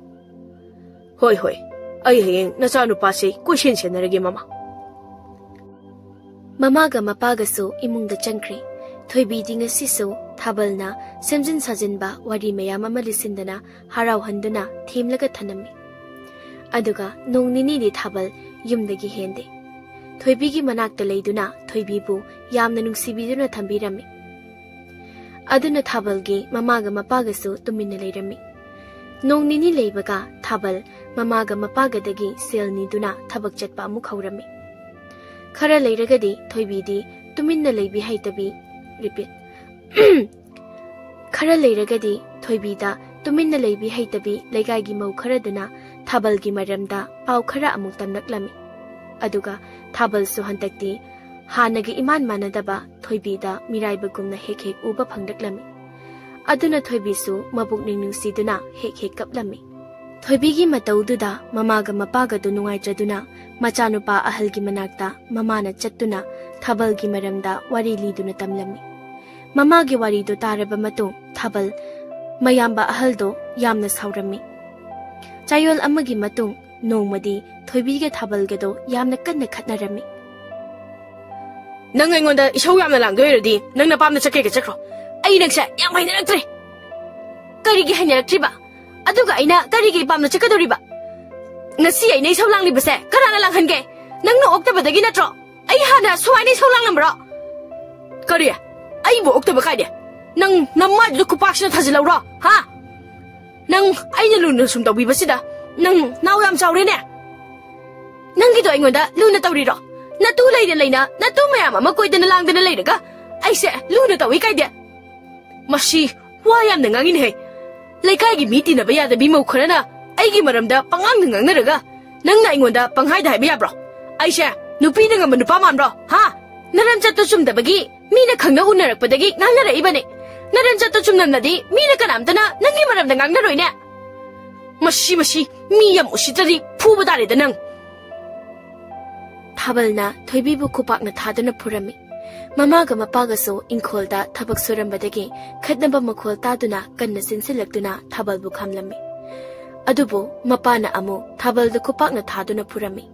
ꯍꯣꯏ, ꯍꯣꯏ, ꯑꯩ ꯍꯌꯦꯡ ꯅꯆꯥꯅꯨꯄꯥꯁꯦ ꯀꯣꯏꯁꯦꯟ ꯁꯦꯟꯅꯔꯒꯦ, ꯃꯃꯥ꯫ ꯃꯃꯥꯒ ꯃꯄꯥꯒꯁꯨ ꯏꯃꯨꯡꯗ ꯆꯪꯈ꯭ꯔꯦ꯫ ꯊꯣꯏꯕꯤꯗꯤ ꯉꯁꯤꯁꯨ ꯊꯥꯕꯜꯅ ꯁꯦꯝꯖꯤꯟ ꯁꯥꯖꯤꯟꯕ ꯋꯥꯔꯤ ꯃꯌꯥꯝ ꯑꯃ ꯂꯤꯁꯤꯟꯗꯅ ꯍꯔꯥꯎꯍꯟꯗꯨꯅ ꯊꯦꯝꯂꯒ ꯊꯅꯝꯃꯤ꯫ ꯑꯗꯨꯒ ꯅꯣꯡ ꯅꯤꯅꯤꯗꯤ ꯊꯥꯕꯜ ꯌꯨꯝꯗꯒꯤ ꯍꯦꯟꯗꯦ꯫ ꯊꯣꯏꯕꯤꯒꯤ ꯃꯅꯥꯛꯇ ꯂꯩꯗꯨꯅ ꯊꯣꯏꯕꯤꯕꯨ ꯌꯥꯝꯅ ꯅꯨꯡꯁꯤꯕꯤꯗꯨꯅ ꯊꯝꯕꯤꯔꯝꯃꯤ꯫ ꯑꯗꯨꯅ ꯊꯥꯕꯜꯒꯤ ꯃꯃꯥꯒ ꯃꯄꯥꯒꯁꯨ ꯇꯨꯃꯤꯟꯅ ꯂꯩꯔꯝꯃꯤ꯫ ꯅꯣꯡ ꯅꯤꯅꯤ ꯂꯩꯕꯒ ꯊꯥꯕꯜ ꯃꯃꯥꯒ ꯃꯄꯥꯒꯗꯒꯤ ꯁꯦꯜ ꯅꯤꯗꯨꯅ ꯊꯕꯛ ꯆꯠꯄ ꯑꯃꯨꯛ ꯍꯧꯔꯝꯃꯤ꯫ ꯈꯔ ꯂꯩꯔꯒꯗꯤ ꯊꯣꯏꯕꯤꯗꯤ ꯇꯨꯃꯤꯟꯅ ꯂꯩꯕꯤ ꯍꯩꯇꯕꯤ, repeat, ꯈꯔ ꯂꯩꯔꯒꯗꯤ ꯊꯣꯏꯕꯤꯗ ꯇꯨꯃꯤꯟꯅ ꯂꯩꯕꯤ ꯍꯩꯇꯕꯤ ꯂꯩꯀꯥꯏꯒꯤ ꯃꯧ ꯈꯔꯗꯨꯅ ꯊꯥꯕꯜꯒꯤ ꯃꯔꯝꯗ ꯄꯥꯎ ꯈꯔ ꯑꯃꯨꯛ ꯇꯝꯂꯛꯂꯝꯃꯤ꯫ ꯑꯗꯨꯒ ꯊꯥꯕꯜꯁꯨ ꯍꯟꯗꯛꯇꯤ ꯍꯥꯟꯅꯒ ꯏꯃꯥꯟ ꯃꯥꯟꯅꯗꯕ ꯊꯣꯏꯕꯤꯗ ꯃꯤꯔꯥꯏꯕꯒꯨꯝꯅ ꯍꯦꯛ ꯍꯦꯛ ꯎꯕ ꯐꯪꯂꯛꯂꯝꯃꯤ꯫ ꯑꯗꯨꯅ ꯊꯣꯏꯕꯤꯁꯨ ꯃꯕꯨꯛꯅꯤꯡ ꯅꯨꯡꯁꯤꯗꯨꯅ ꯍꯦꯛ ꯍꯦꯛ ꯀꯞꯂꯝꯃꯤ꯫ ꯊꯣꯏꯕꯤꯒꯤ ꯃꯇꯧꯗꯨꯗ ꯃꯃꯥꯒ ꯃꯄꯥꯒꯗꯨ ꯅꯨꯡꯉꯥꯏꯇ꯭ꯔꯗꯨꯅ ꯃꯆꯥꯅꯨꯄꯥ ꯑꯍꯜꯒꯤ ꯃꯅꯥꯛꯇ ꯃꯃꯥꯅ ꯆꯠꯇꯨꯅ ꯊꯥꯕꯜꯒꯤ ꯃꯔꯝꯗ ꯋꯥꯔꯤ ꯂꯤꯗꯨꯅ ꯇꯝꯂꯝꯃꯤ꯫ ꯃꯃꯥꯒꯤ ꯋꯥꯔꯤꯗꯨ ꯇꯥꯔꯕ ꯃꯇꯨꯡ ꯊꯥꯕꯜ ꯃꯌꯥꯝꯕ ꯑꯍꯜꯗꯣ ꯌꯥꯝꯅ ꯁꯥꯎꯔꯝꯃꯤ꯫ ꯆꯌꯣꯜ ꯑꯃꯒꯤ ꯃꯇꯨꯡ ꯅꯣꯡꯃꯗꯤ ꯊꯣꯏꯕꯤꯒ ꯊꯥꯕꯜꯒꯗꯣ ꯌꯥꯝꯅ ꯀꯟꯅ ꯈꯠꯅꯔꯝꯃꯤ꯫ "ꯅꯪ ꯑꯩꯉꯣꯟꯗ ꯏꯁꯧ ꯌꯥꯝꯅ ꯂꯥꯡꯗꯣꯏ ꯑꯣꯏꯔꯗꯤ ꯅꯪ ꯅꯄꯥꯝꯗ ꯆꯠꯀꯦꯒ ꯆꯠꯈ꯭ꯔꯣ꯫ ꯑꯩ ꯅꯪꯁꯦ ꯌꯥꯝ ꯍꯩꯅꯔꯛꯇ꯭ꯔꯦ꯫" "ꯀꯔꯤꯒꯤ ꯍꯩꯅꯔꯛꯇ꯭ꯔꯤꯕ? ꯑꯗꯨꯒ ꯑꯩꯅ ꯀꯔꯤꯒꯤ ꯏꯄꯥꯝꯗ ꯆꯠꯀꯗꯧꯔꯤꯕ? ꯉꯁꯤ ꯑꯩꯅ ꯏꯁꯧ ꯂꯥꯡꯂꯤꯕꯁꯦ ꯀꯅꯥꯅ ꯂꯥꯡꯍꯟꯒꯦ? ꯅꯪꯅ ꯑꯣꯛꯇꯕꯗꯒꯤ ꯅꯠꯇ꯭ꯔꯣ ꯑꯩ ꯍꯥꯟꯅ ꯁꯨꯃꯥꯏꯅ ꯏꯁꯧ ꯂꯥꯡꯂꯝꯕ꯭ꯔꯣ?" "ꯀꯔꯤ? ꯑꯩꯕꯨ ꯑꯣꯛꯇꯕ ꯀꯥꯏꯗꯦ? ꯅꯪ ꯅꯃꯥꯏꯗꯨꯗ ꯈꯨꯄꯥꯛꯁꯤꯅ ꯊꯥꯖꯤꯜꯍꯧꯔꯣ, ꯍꯥ? ꯅꯪ ꯑꯩꯅ ꯂꯨꯅ ꯁꯨꯝ ꯇꯧꯕꯤꯕꯁꯤꯗ ꯅꯪ ꯅꯥꯎ ꯌꯥꯝ ꯆꯥꯎꯔꯦꯅꯦ꯫" ꯅꯪꯒꯤꯗꯣ ꯑꯩꯉꯣꯟꯗ ꯂꯨꯅ ꯇꯧꯔꯤꯔꯣ? ꯅꯇꯨ ꯂꯩꯅ ꯂꯩꯅ ꯅꯇꯨ ꯃꯌꯥꯝ ꯑꯃ ꯀꯣꯏꯗꯅ ꯂꯥꯡꯗꯅ ꯂꯩꯔꯒ ꯑꯩꯁꯦ ꯂꯨꯅ ꯇꯧꯏ ꯀꯥꯏꯗꯦ? ꯃꯁꯤ ꯋꯥ ꯌꯥꯝꯅ ꯉꯥꯡꯉꯤꯅꯦꯍꯦ꯫ ꯂꯩꯀꯥꯏꯒꯤ ꯃꯤ ꯇꯤꯟꯅꯕ ꯌꯥꯗꯕꯤ ꯃꯧ ꯈꯔꯅ ꯑꯩꯒꯤ ꯃꯔꯝꯗ ꯄꯉꯥꯡꯗ ꯉꯥꯡꯅꯔꯒ ꯅꯪꯅ ꯑꯩꯉꯣꯟꯗ ꯄꯪꯍꯥꯏꯗ ꯍꯥꯏꯕ ꯌꯥꯕ꯭ꯔꯣ? ꯑꯩꯁꯦ ꯅꯨꯄꯤꯅ ꯉꯝꯕ ꯅꯨꯄꯥ ꯃꯥꯟꯕ꯭ꯔꯣ? ꯍꯥ? ꯅꯔꯝ ꯆꯠꯇꯣ ꯆꯨꯝꯗꯕꯒꯤ ꯃꯤꯅ ꯈꯪꯅ ꯎꯅꯔꯛꯄꯗꯒꯤ ꯉꯥꯡꯅꯔꯛꯏꯕꯅꯦ꯫ ꯅꯔꯝ ꯆꯠꯇꯣ ꯆꯨꯝꯂꯝꯅꯗꯤ ꯃꯤꯅ ꯀꯅꯥꯝꯇꯅ ꯅꯪꯒꯤ ꯃꯔꯝꯗ ꯉꯥꯡꯅꯔꯣꯏꯅꯦ꯫ ꯃꯁꯤ, ꯃꯁꯤ, ꯃꯤ ꯌꯥꯝ ꯎꯁꯤꯠꯇ꯭ꯔꯗꯤ ꯐꯨꯕ ꯇꯥꯔꯦꯗ ꯅꯪ꯫ ꯊꯥꯕꯜꯅ ꯊꯣꯏꯕꯤꯕꯨ ꯈꯨꯄꯥꯛꯅ ꯊꯥꯗꯨꯅ ꯐꯨꯔꯝꯃꯤ꯫ ꯃꯃꯥꯒ ꯃꯄꯥꯒꯁꯨ ꯏꯪꯈꯣꯜꯗ ꯊꯕꯛ ꯁꯨꯔꯝꯕꯗꯒꯤ ꯈꯠꯅꯕ ꯃꯈꯣꯜ ꯇꯥꯗꯨꯅ ꯀꯟꯅ ꯆꯦꯟꯁꯤꯜꯂꯛꯇꯨꯅ ꯊꯥꯕꯜꯕꯨ ꯈꯥꯝꯂꯝꯃꯤ꯫ ꯑꯗꯨꯕꯨ ꯃꯄꯥꯅ ꯑꯃꯨꯛ ꯊꯥꯕꯜꯗ ꯈꯨꯄꯥꯛꯅ ꯊꯥꯗꯨꯅ ꯐꯨꯔꯝꯃꯤ꯫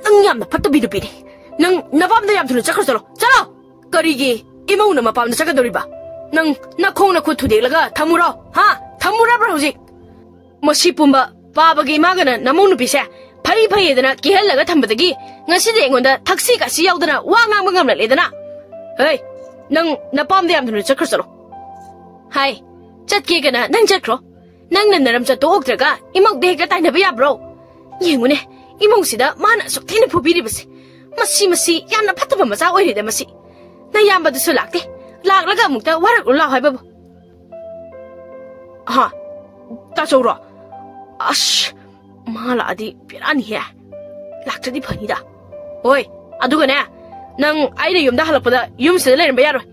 ꯅꯪ ꯌꯥꯝꯅ ꯐꯠꯇꯕꯤ ꯅꯨꯄꯤꯅꯤ꯫ ꯅꯪ ꯅꯄꯥꯝꯗ ꯌꯥꯝ ꯊꯨꯅ ꯆꯠꯈ꯭ꯔꯣ, ꯆꯠꯂꯣ, ꯆꯠꯂꯣ! ꯀꯔꯤꯒꯤ ꯏꯃꯧꯅ ꯃꯄꯥꯝꯗ ꯆꯠꯀꯗꯧꯔꯤꯕ? ꯅꯪ ꯅꯈꯣꯡ ꯅꯈꯨꯠ ꯊꯨꯗꯦꯛꯂꯒ ꯊꯝꯃꯨꯔꯣ, ꯍꯥ? ꯊꯝꯃꯨꯔꯕ꯭ꯔꯥ ꯍꯧꯖꯤꯛ? ꯃꯁꯤ ꯄꯨꯝꯕ ꯄꯥꯕꯒꯤ ꯏꯃꯥꯒꯅ ꯅꯃꯧ ꯅꯨꯄꯤꯁꯦ ꯐꯩ ꯐꯩꯌꯦꯗꯅ ꯀꯤꯍꯜꯂꯒ ꯊꯝꯕꯗꯒꯤ ꯉꯁꯤꯗꯤ ꯑꯩꯉꯣꯟꯗ ꯊꯛꯁꯤ ꯈꯥꯁꯤ ꯌꯥꯎꯗꯅ ꯋꯥ ꯉꯥꯡꯕ ꯉꯝꯂꯛꯂꯦꯗꯅ꯫ ꯍꯩ, ꯅꯪ ꯅꯄꯥꯝꯗ ꯌꯥꯝ ꯊꯨꯅ ꯆꯠꯈ꯭ꯔꯣ, ꯆꯠꯂꯣ꯫ ꯍꯥꯏ, ꯆꯠꯀꯦꯒꯅ ꯅꯪ ꯆꯠꯈ꯭ꯔꯣ꯫ ꯅꯪꯅ ꯅꯔꯝ ꯆꯠꯇꯣꯛꯇ꯭ꯔꯒ ꯏꯃꯧꯗ ꯍꯦꯛꯇ ꯇꯥꯏꯅꯕ ꯌꯥꯕ꯭ꯔꯣ? ꯌꯦꯡꯉꯨꯅꯦ, ꯏꯃꯧꯁꯤꯗ ꯃꯥꯅ ꯑꯁꯨꯛ ꯊꯤꯅ ꯐꯨꯕꯤꯔꯤꯕꯁꯦ꯫ ꯃꯁꯤ, ꯃꯁꯤ ꯌꯥꯝꯅ ꯐꯠꯇꯕ ꯃꯆꯥ ꯑꯣꯏꯔꯦꯗ ꯃꯁꯤ꯫ ꯅꯌꯥꯝꯕꯗꯨꯁꯨ ꯂꯥꯛꯇꯦ꯫ ꯂꯥꯛꯂꯒ ꯑꯃꯨꯛꯇ ꯋꯥꯔꯛꯂꯨ ꯂꯥꯎ ꯍꯥꯏꯕꯕꯨ꯫ ꯍꯥ? ꯇꯥꯆꯧꯔꯣ? ꯑꯁ, ꯃꯥ ꯂꯥꯛꯑꯗꯤ ꯕꯦꯔꯥꯅꯤꯍꯦ꯫ ꯂꯥꯛꯇ꯭ꯔꯗꯤ ꯐꯅꯤꯗ꯫ ꯍꯣꯏ, ꯑꯗꯨꯒꯅꯦ, ꯅꯪ ꯑꯩꯅ ꯌꯨꯝꯗ ꯍꯜꯂꯛꯄꯗ ꯌꯨꯝꯁꯤꯗ ꯂꯩꯔꯝꯕ ꯌꯥꯔꯣꯏ꯫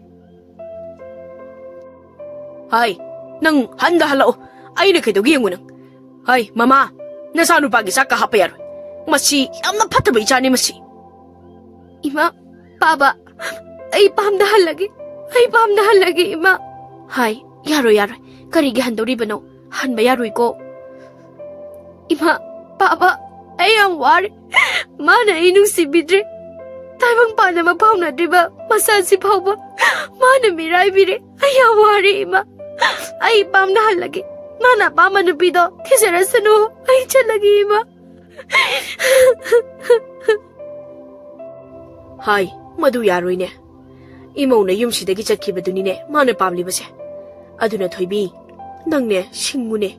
ꯍꯥꯏ, ꯅꯪ ꯍꯟꯗ ꯍꯜꯂꯛꯑꯣ꯫ ꯑꯩꯅ ꯀꯩꯗꯧꯒꯦ ꯌꯦꯡꯉꯨ ꯅꯪ꯫ ꯍꯥꯏ, ꯃꯃꯥ, ꯅꯆꯥꯅꯨꯄꯥꯒꯤ ꯆꯥꯛꯀ ꯍꯥꯞꯄ ꯌꯥꯔꯣꯏ꯫ ꯃꯁꯤ ꯌꯥꯝꯅ ꯐꯠꯇꯕ ꯏꯆꯥꯅꯤ ꯃꯁꯤ꯫ ꯏꯃꯥ, ꯄꯥꯕ, ꯑꯩ ꯄꯥꯝꯗ ꯍꯜꯂꯒꯦ꯫ ꯑꯩ ꯄꯥꯝꯗ ꯍꯜꯂꯒꯦ, ꯏꯃꯥ꯫ ꯍꯥꯏ, ꯌꯥꯔꯣꯏ, ꯌꯥꯔꯣꯏ꯫ ꯀꯔꯤꯒꯤ ꯍꯟꯗꯧꯔꯤꯕꯅꯣ? ꯍꯟꯕ ꯌꯥꯔꯣꯏꯀꯣ꯫ ꯏꯃꯥ, ꯄꯥꯕ, ꯑꯩ ꯌꯥꯝ ꯋꯥꯔꯦ꯫ ꯃꯥꯅ ꯑꯩ ꯅꯨꯡꯁꯤꯕꯤꯗ꯭ꯔꯦ꯫ ꯇꯥꯏꯕꯪ ꯄꯥꯟ ꯑꯃ ꯐꯥꯎꯅꯗ꯭ꯔꯤꯕ ꯃꯆꯥꯁꯤ ꯐꯥꯎꯕ ꯃꯥꯅ ꯃꯤꯔꯥꯏꯕꯤꯔꯦ꯫ ꯑꯩ ꯌꯥꯝ ꯋꯥꯔꯦ, ꯏꯃꯥ꯫ ꯑꯩ ꯄꯥꯝꯅ ꯍꯜꯂꯒꯦ꯫ ꯃꯥꯅ ꯑꯄꯥꯝꯕ ꯅꯨꯄꯤꯗꯣ ꯊꯤꯖꯔꯁꯅꯨ꯫ ꯑꯩ ꯆꯠꯂꯒꯦ, ꯏꯃꯥ꯫ ꯍꯥꯏ, ꯃꯗꯨ ꯌꯥꯔꯣꯏꯅꯦ꯫ ꯏꯃꯧꯅ ꯌꯨꯝꯁꯤꯗꯒꯤ ꯆꯠꯈꯤꯕꯗꯨꯅꯤꯅꯦ ꯃꯥꯅ ꯄꯥꯝꯂꯤꯕꯁꯦ꯫ ꯑꯗꯨꯅ ꯊꯣꯏꯕꯤ, ꯅꯪꯅꯦ ꯁꯤꯡꯉꯨꯅꯦ꯫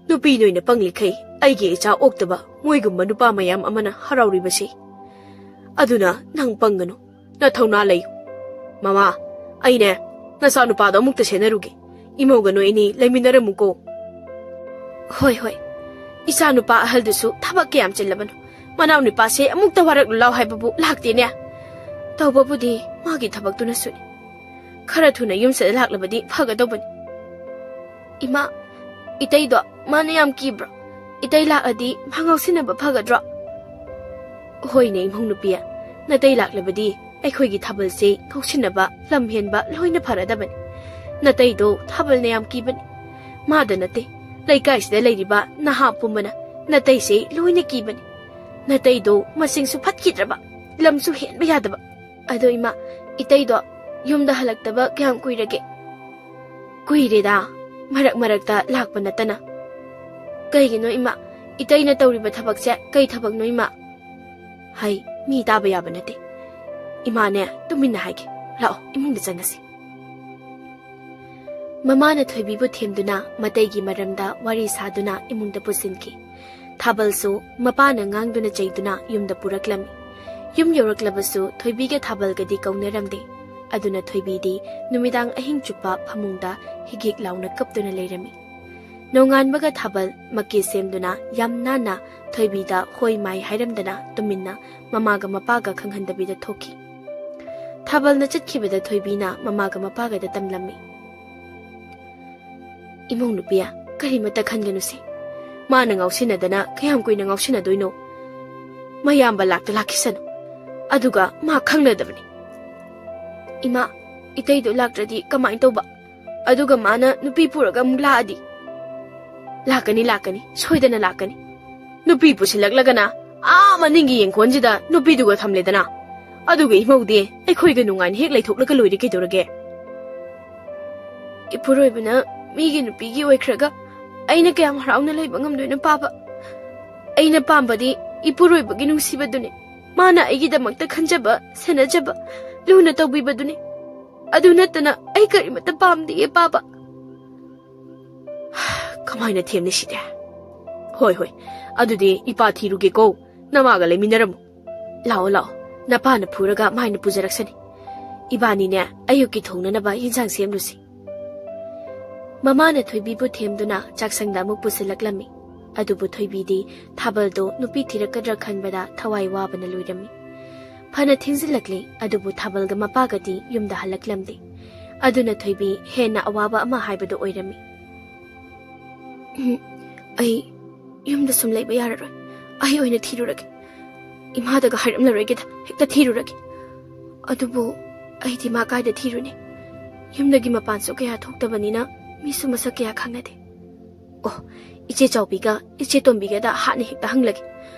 ꯅꯨꯄꯤ ꯅꯣꯏꯅ ꯄꯪꯂꯤꯈꯩ ꯑꯩꯒꯤ ꯏꯆꯥ ꯑꯣꯛꯇꯕ ꯃꯣꯏꯒꯨꯝꯕ ꯅꯨꯄꯥ ꯃꯌꯥꯝ ꯑꯃꯅ ꯍꯔꯥꯎꯔꯤꯕꯁꯤ꯫ ꯑꯗꯨꯅ ꯅꯪ ꯄꯪꯒꯅꯨ, ꯅꯊꯧꯅꯥ ꯂꯩꯌꯨ꯫ ꯃꯃꯥ, ꯑꯩꯅꯦ ꯅꯆꯥꯅꯨꯄꯥꯗꯣ ꯑꯃꯨꯛꯇ ꯁꯦꯟꯅꯔꯨꯒꯦ꯫ ꯏꯃꯧꯒ ꯅꯣꯏ ꯑꯅꯤ ꯂꯩꯃꯤꯟꯅꯔꯝꯃꯨꯀꯣ꯫ ꯍꯣꯏ, ꯍꯣꯏ꯫ ꯏꯆꯥꯅꯨꯄꯥ ꯑꯍꯜꯗꯨꯁꯨ ꯊꯕꯛ ꯀꯌꯥꯝ ꯆꯤꯜꯂꯕꯅꯣ꯫ ꯃꯅꯥꯎꯅꯨꯄꯥꯁꯦ ꯑꯃꯨꯛꯇ ꯋꯥꯔꯛꯂꯨ ꯂꯥꯎ ꯍꯥꯏꯕꯕꯨ ꯂꯥꯛꯇꯦꯅꯦ꯫ ꯇꯧꯕꯕꯨꯗꯤ ꯃꯥꯒꯤ ꯊꯕꯛꯇꯨꯅꯁꯨꯅꯤ꯫ ꯈꯔ ꯊꯨꯅ ꯌꯨꯝꯁꯤꯗ ꯂꯥꯛꯂꯕꯗꯤ ꯐꯒꯗꯧꯕꯅꯤ꯫ ꯏꯃꯥ, ꯏꯇꯩꯗꯣ ꯃꯥꯅ ꯌꯥꯝ ꯀꯤꯕ꯭ꯔꯣ? ꯏꯇꯩ ꯂꯥꯛꯑꯗꯤ ꯃꯥ ꯉꯥꯎꯁꯤꯟꯅꯕ ꯐꯒꯗ꯭ꯔꯣ? ꯍꯣꯏꯅꯦ ꯏꯃꯧ ꯅꯨꯄꯤ, ꯅꯇꯩ ꯂꯥꯛꯂꯕꯗꯤ ꯑꯩꯈꯣꯏꯒꯤ ꯊꯥꯕꯜꯁꯦ ꯉꯥꯎꯁꯤꯟꯅꯕ, ꯂꯝ ꯍꯦꯟꯕ ꯂꯣꯏꯅ ꯐꯔꯗꯕꯅꯤ꯫ ꯅꯇꯩꯗꯣ ꯊꯥꯕꯜꯅ ꯌꯥꯝ ꯀꯤꯕꯅꯤ꯫ ꯃꯥꯗ ꯅꯠꯇꯦ, ꯂꯩꯀꯥꯏꯁꯤꯗ ꯂꯩꯔꯤꯕ ꯅꯍꯥ ꯄꯨꯝꯕꯅ ꯅꯇꯩꯁꯦ ꯂꯣꯏꯅ ꯀꯤꯕꯅꯤ꯫ ꯅꯇꯩꯗꯣ ꯃꯁꯤꯡꯁꯨ ꯐꯠꯈꯤꯗ꯭ꯔꯕ, ꯂꯝꯁꯨ ꯍꯦꯟꯕ ꯌꯥꯗꯕ꯫ ꯑꯗꯣ ꯏꯃꯥ, ꯏꯇꯩꯗꯣ ꯌꯨꯝꯗ ꯍꯜꯂꯛꯇꯕ ꯀꯌꯥꯝ ꯀꯨꯏꯔꯒꯦ? ꯀꯨꯏꯔꯦꯗ, ꯃꯔꯛ ꯃꯔꯛꯇ ꯂꯥꯛꯄ ꯅꯠꯇꯅ꯫ ꯀꯩꯒꯤꯅꯣ ꯏꯃꯥ, ꯏꯇꯩꯅ ꯇꯧꯔꯤꯕ ꯊꯕꯛꯁꯦ ꯀꯩ ꯊꯕꯛꯅꯣ ꯏꯃꯥ? ꯍꯩ, ꯃꯤ ꯇꯥꯕ ꯌꯥꯕ ꯅꯠꯇꯦ꯫ ꯏꯃꯥꯅꯦ, ꯇꯨꯃꯤꯟꯅ ꯍꯥꯏꯒꯦ꯫ ꯂꯥꯛꯑꯣ, ꯏꯃꯨꯡꯗ ꯆꯪꯉꯁꯤ꯫ ꯃꯃꯥꯅ ꯊꯣꯏꯕꯤꯕꯨ ꯊꯦꯝꯗꯨꯅ ꯃꯇꯩꯒꯤ ꯃꯔꯝꯗ ꯋꯥꯔꯤ ꯁꯥꯗꯨꯅ ꯏꯃꯨꯡꯗ ꯄꯨꯁꯤꯟꯈꯤ꯫ ꯊꯥꯕꯜꯁꯨ ꯃꯄꯥꯅ ꯉꯥꯡꯗꯨꯅ ꯆꯩꯗꯨꯅ ꯌꯨꯝꯗ ꯄꯨꯔꯛꯂꯝꯃꯤ꯫ ꯌꯨꯝ ꯌꯧꯔꯛꯂꯕꯁꯨ ꯊꯣꯏꯕꯤꯒ ꯊꯥꯕꯜꯒꯗꯤ ꯀꯧꯅꯔꯝꯗꯦ꯫ ꯑꯗꯨꯅ ꯊꯣꯏꯕꯤꯗꯤ ꯅꯨꯃꯤꯗꯥꯡ ꯑꯍꯤꯡ ꯆꯨꯞꯄ ꯐꯃꯨꯡꯗ ꯍꯤꯒꯤꯛ ꯂꯥꯎꯅ ꯀꯞꯇꯨꯅ ꯂꯩꯔꯝꯃꯤ꯫ ꯅꯣꯡꯉꯥꯟꯕꯒ ꯊꯥꯕꯜ ꯃꯀꯦ ꯁꯦꯝꯗꯨꯅ ꯌꯥꯝ ꯅꯥꯟꯅ ꯊꯣꯏꯕꯤꯗ ꯍꯣꯏ ꯃꯥꯏ ꯍꯥꯏꯔꯝꯗꯅ ꯇꯨꯃꯤꯟꯅ ꯃꯃꯥꯒ ꯃꯄꯥꯒ ꯈꯪꯍꯟꯗꯕꯤꯗ ꯊꯣꯛꯈꯤ꯫ ꯊꯥꯕꯜꯅ ꯆꯠꯈꯤꯕꯗ ꯊꯣꯏꯕꯤꯅ ꯃꯃꯥꯒ ꯃꯄꯥꯒꯗ ꯇꯝꯂꯝꯃꯤ꯫ ꯏꯃꯧ ꯅꯨꯄꯤ, ꯀꯔꯤꯃꯠꯇ ꯈꯟꯒꯅꯨꯁꯦ꯫ ꯃꯥꯅ ꯉꯥꯎꯁꯤꯟꯅꯗꯅ ꯀꯌꯥꯝ ꯀꯨꯏꯅ ꯉꯥꯎꯁꯤꯟꯅꯗꯣꯏꯅꯣ? ꯃꯌꯥꯝꯕ ꯂꯥꯛꯇ ꯂꯥꯛꯈꯤꯁꯅꯨ꯫ ꯑꯗꯨꯒ ꯃꯥ ꯈꯪꯅꯗꯕꯅꯤ꯫ ꯏꯃꯥ, ꯏꯇꯩꯗꯣ ꯂꯥꯛꯇ꯭ꯔꯗꯤ ꯀꯃꯥꯏꯅ ꯇꯧꯕ? ꯑꯗꯨꯒ ꯃꯥꯅ ꯅꯨꯄꯤ ꯄꯨꯔꯒ ꯑꯃꯨꯛ ꯂꯥꯛꯑꯗꯤ? ꯂꯥꯛꯀꯅꯤ, ꯂꯥꯛꯀꯅꯤ, ꯁꯣꯏꯗꯅ ꯂꯥꯛꯀꯅꯤ꯫ ꯅꯨꯄꯤ ꯄꯨꯁꯤꯜꯂꯛꯂꯒꯅ ꯑꯥ ꯃꯅꯤꯡꯒꯤ ꯌꯦꯡꯈꯣꯟꯁꯤꯗ ꯅꯨꯄꯤꯗꯨꯒ ꯊꯝꯂꯦꯗꯅ, ꯑꯗꯨꯒ ꯏꯃꯧꯗꯤ ꯑꯩꯈꯣꯏꯒ ꯅꯨꯡꯉꯥꯏꯅ ꯍꯦꯛ ꯂꯩꯊꯣꯛꯂꯒ ꯂꯣꯏꯔꯦ ꯀꯩꯗꯧꯔꯒꯦ? ꯏꯄꯨꯔꯣꯏꯕꯅ ꯃꯤꯒꯤ ꯅꯨꯄꯤꯒꯤ ꯑꯣꯏꯈ꯭ꯔꯒ ꯑꯩꯅ ꯀꯌꯥꯝ ꯍꯔꯥꯎꯅ ꯂꯩꯕ ꯉꯝꯗꯣꯏꯅꯣ ꯄꯥꯕ? ꯑꯩꯅ ꯄꯥꯝꯕꯗꯤ ꯏꯄꯨꯔꯣꯏꯕꯒꯤ ꯅꯨꯡꯁꯤꯕꯗꯨꯅꯤ꯫ ꯃꯥꯅ ꯑꯩꯒꯤꯗꯃꯛꯇ ꯈꯟꯖꯕ, ꯁꯦꯟꯅꯖꯕ, ꯂꯨꯅ ꯇꯧꯕꯤꯕꯗꯨꯅꯤ꯫ ꯑꯗꯨ ꯅꯠꯇꯅ ꯑꯩ ꯀꯔꯤꯃꯠꯇ ꯄꯥꯝꯗꯤꯌꯦ ꯄꯥꯕ꯫ ꯀꯃꯥꯏꯅ ꯊꯦꯝꯅꯤ ꯁꯤꯗꯤ? ꯍꯣꯏ, ꯍꯣꯏ, ꯑꯗꯨꯗꯤ ꯏꯄꯥ ꯊꯤꯔꯨꯒꯦꯀꯣ, ꯅꯃꯥꯒ ꯂꯩꯃꯤꯟꯅꯔꯝꯃꯨ꯫ ꯂꯥꯛꯑꯣ, ꯂꯥꯛꯑꯣ, ꯅꯄꯥꯅ ꯐꯨꯔꯒ ꯃꯥꯏꯅ ꯄꯨꯖꯔꯛꯁꯅꯤ꯫ ꯏꯕꯥꯅꯤꯅꯦ ꯑꯌꯨꯛꯀꯤ ꯊꯣꯡꯅꯅꯕ ꯌꯦꯟꯁꯥꯡ ꯁꯦꯝꯂꯨꯁꯤ꯫ ꯃꯃꯥꯅ ꯊꯣꯏꯕꯤꯕꯨ ꯊꯦꯝꯗꯨꯅ ꯆꯥꯛꯁꯪꯗ ꯑꯃꯨꯛ ꯄꯨꯁꯤꯜꯂꯛꯂꯝꯃꯤ꯫ ꯑꯗꯨꯕꯨ ꯊꯣꯏꯕꯤꯗꯤ ꯊꯥꯕꯜꯗꯣ ꯅꯨꯄꯤ ꯊꯤꯔꯛꯀꯗ꯭ꯔꯥ ꯈꯟꯕꯗ ꯊꯋꯥꯏ ꯋꯥꯕꯅ ꯂꯣꯏꯔꯝꯃꯤ꯫ ꯐꯅ ꯊꯦꯡꯖꯤꯜꯂꯛꯂꯤ, ꯑꯗꯨꯕꯨ ꯊꯥꯕꯜꯒ ꯃꯄꯥꯒꯗꯤ ꯌꯨꯝꯗ ꯍꯜꯂꯛꯂꯝꯗꯦ꯫ ꯑꯗꯨꯅ ꯊꯣꯏꯕꯤ ꯍꯦꯟꯅ ꯑꯋꯥꯕ ꯑꯃ ꯍꯥꯏꯕꯗꯨ ꯑꯣꯏꯔꯝꯃꯤ꯫ "ꯎꯝ, ꯑꯩ ꯌꯨꯝꯗ ꯁꯨꯝ ꯂꯩꯕ ꯌꯥꯔꯔꯣꯏ꯫ ꯑꯩ ꯑꯣꯏꯅ ꯊꯤꯔꯨꯔꯒꯦ꯫ ꯏꯃꯥꯗꯒ ꯍꯥꯏꯔꯝꯂꯔꯣꯏꯒꯦꯗ, ꯍꯦꯛꯇ ꯊꯤꯔꯨꯔꯒꯦ꯫ ꯑꯗꯨꯕꯨ ꯑꯩꯗꯤ ꯃꯥ ꯀꯥꯏꯗ ꯊꯤꯔꯨꯅꯤ? ꯌꯨꯝꯗꯒꯤ ꯃꯄꯥꯟꯁꯨ ꯀꯌꯥ ꯊꯣꯛꯇꯕꯅꯤꯅ ꯃꯤꯁꯨ ꯃꯁꯛ ꯀꯌꯥ ꯈꯪꯅꯗꯦ꯫ ꯑꯣ, ꯏꯆꯦ ꯆꯥꯎꯕꯤꯒ ꯏꯆꯦ ꯇꯣꯝꯕꯤꯒꯗ ꯍꯥꯟꯅ ꯍꯦꯛꯇ ꯍꯪꯂꯒꯦ꯫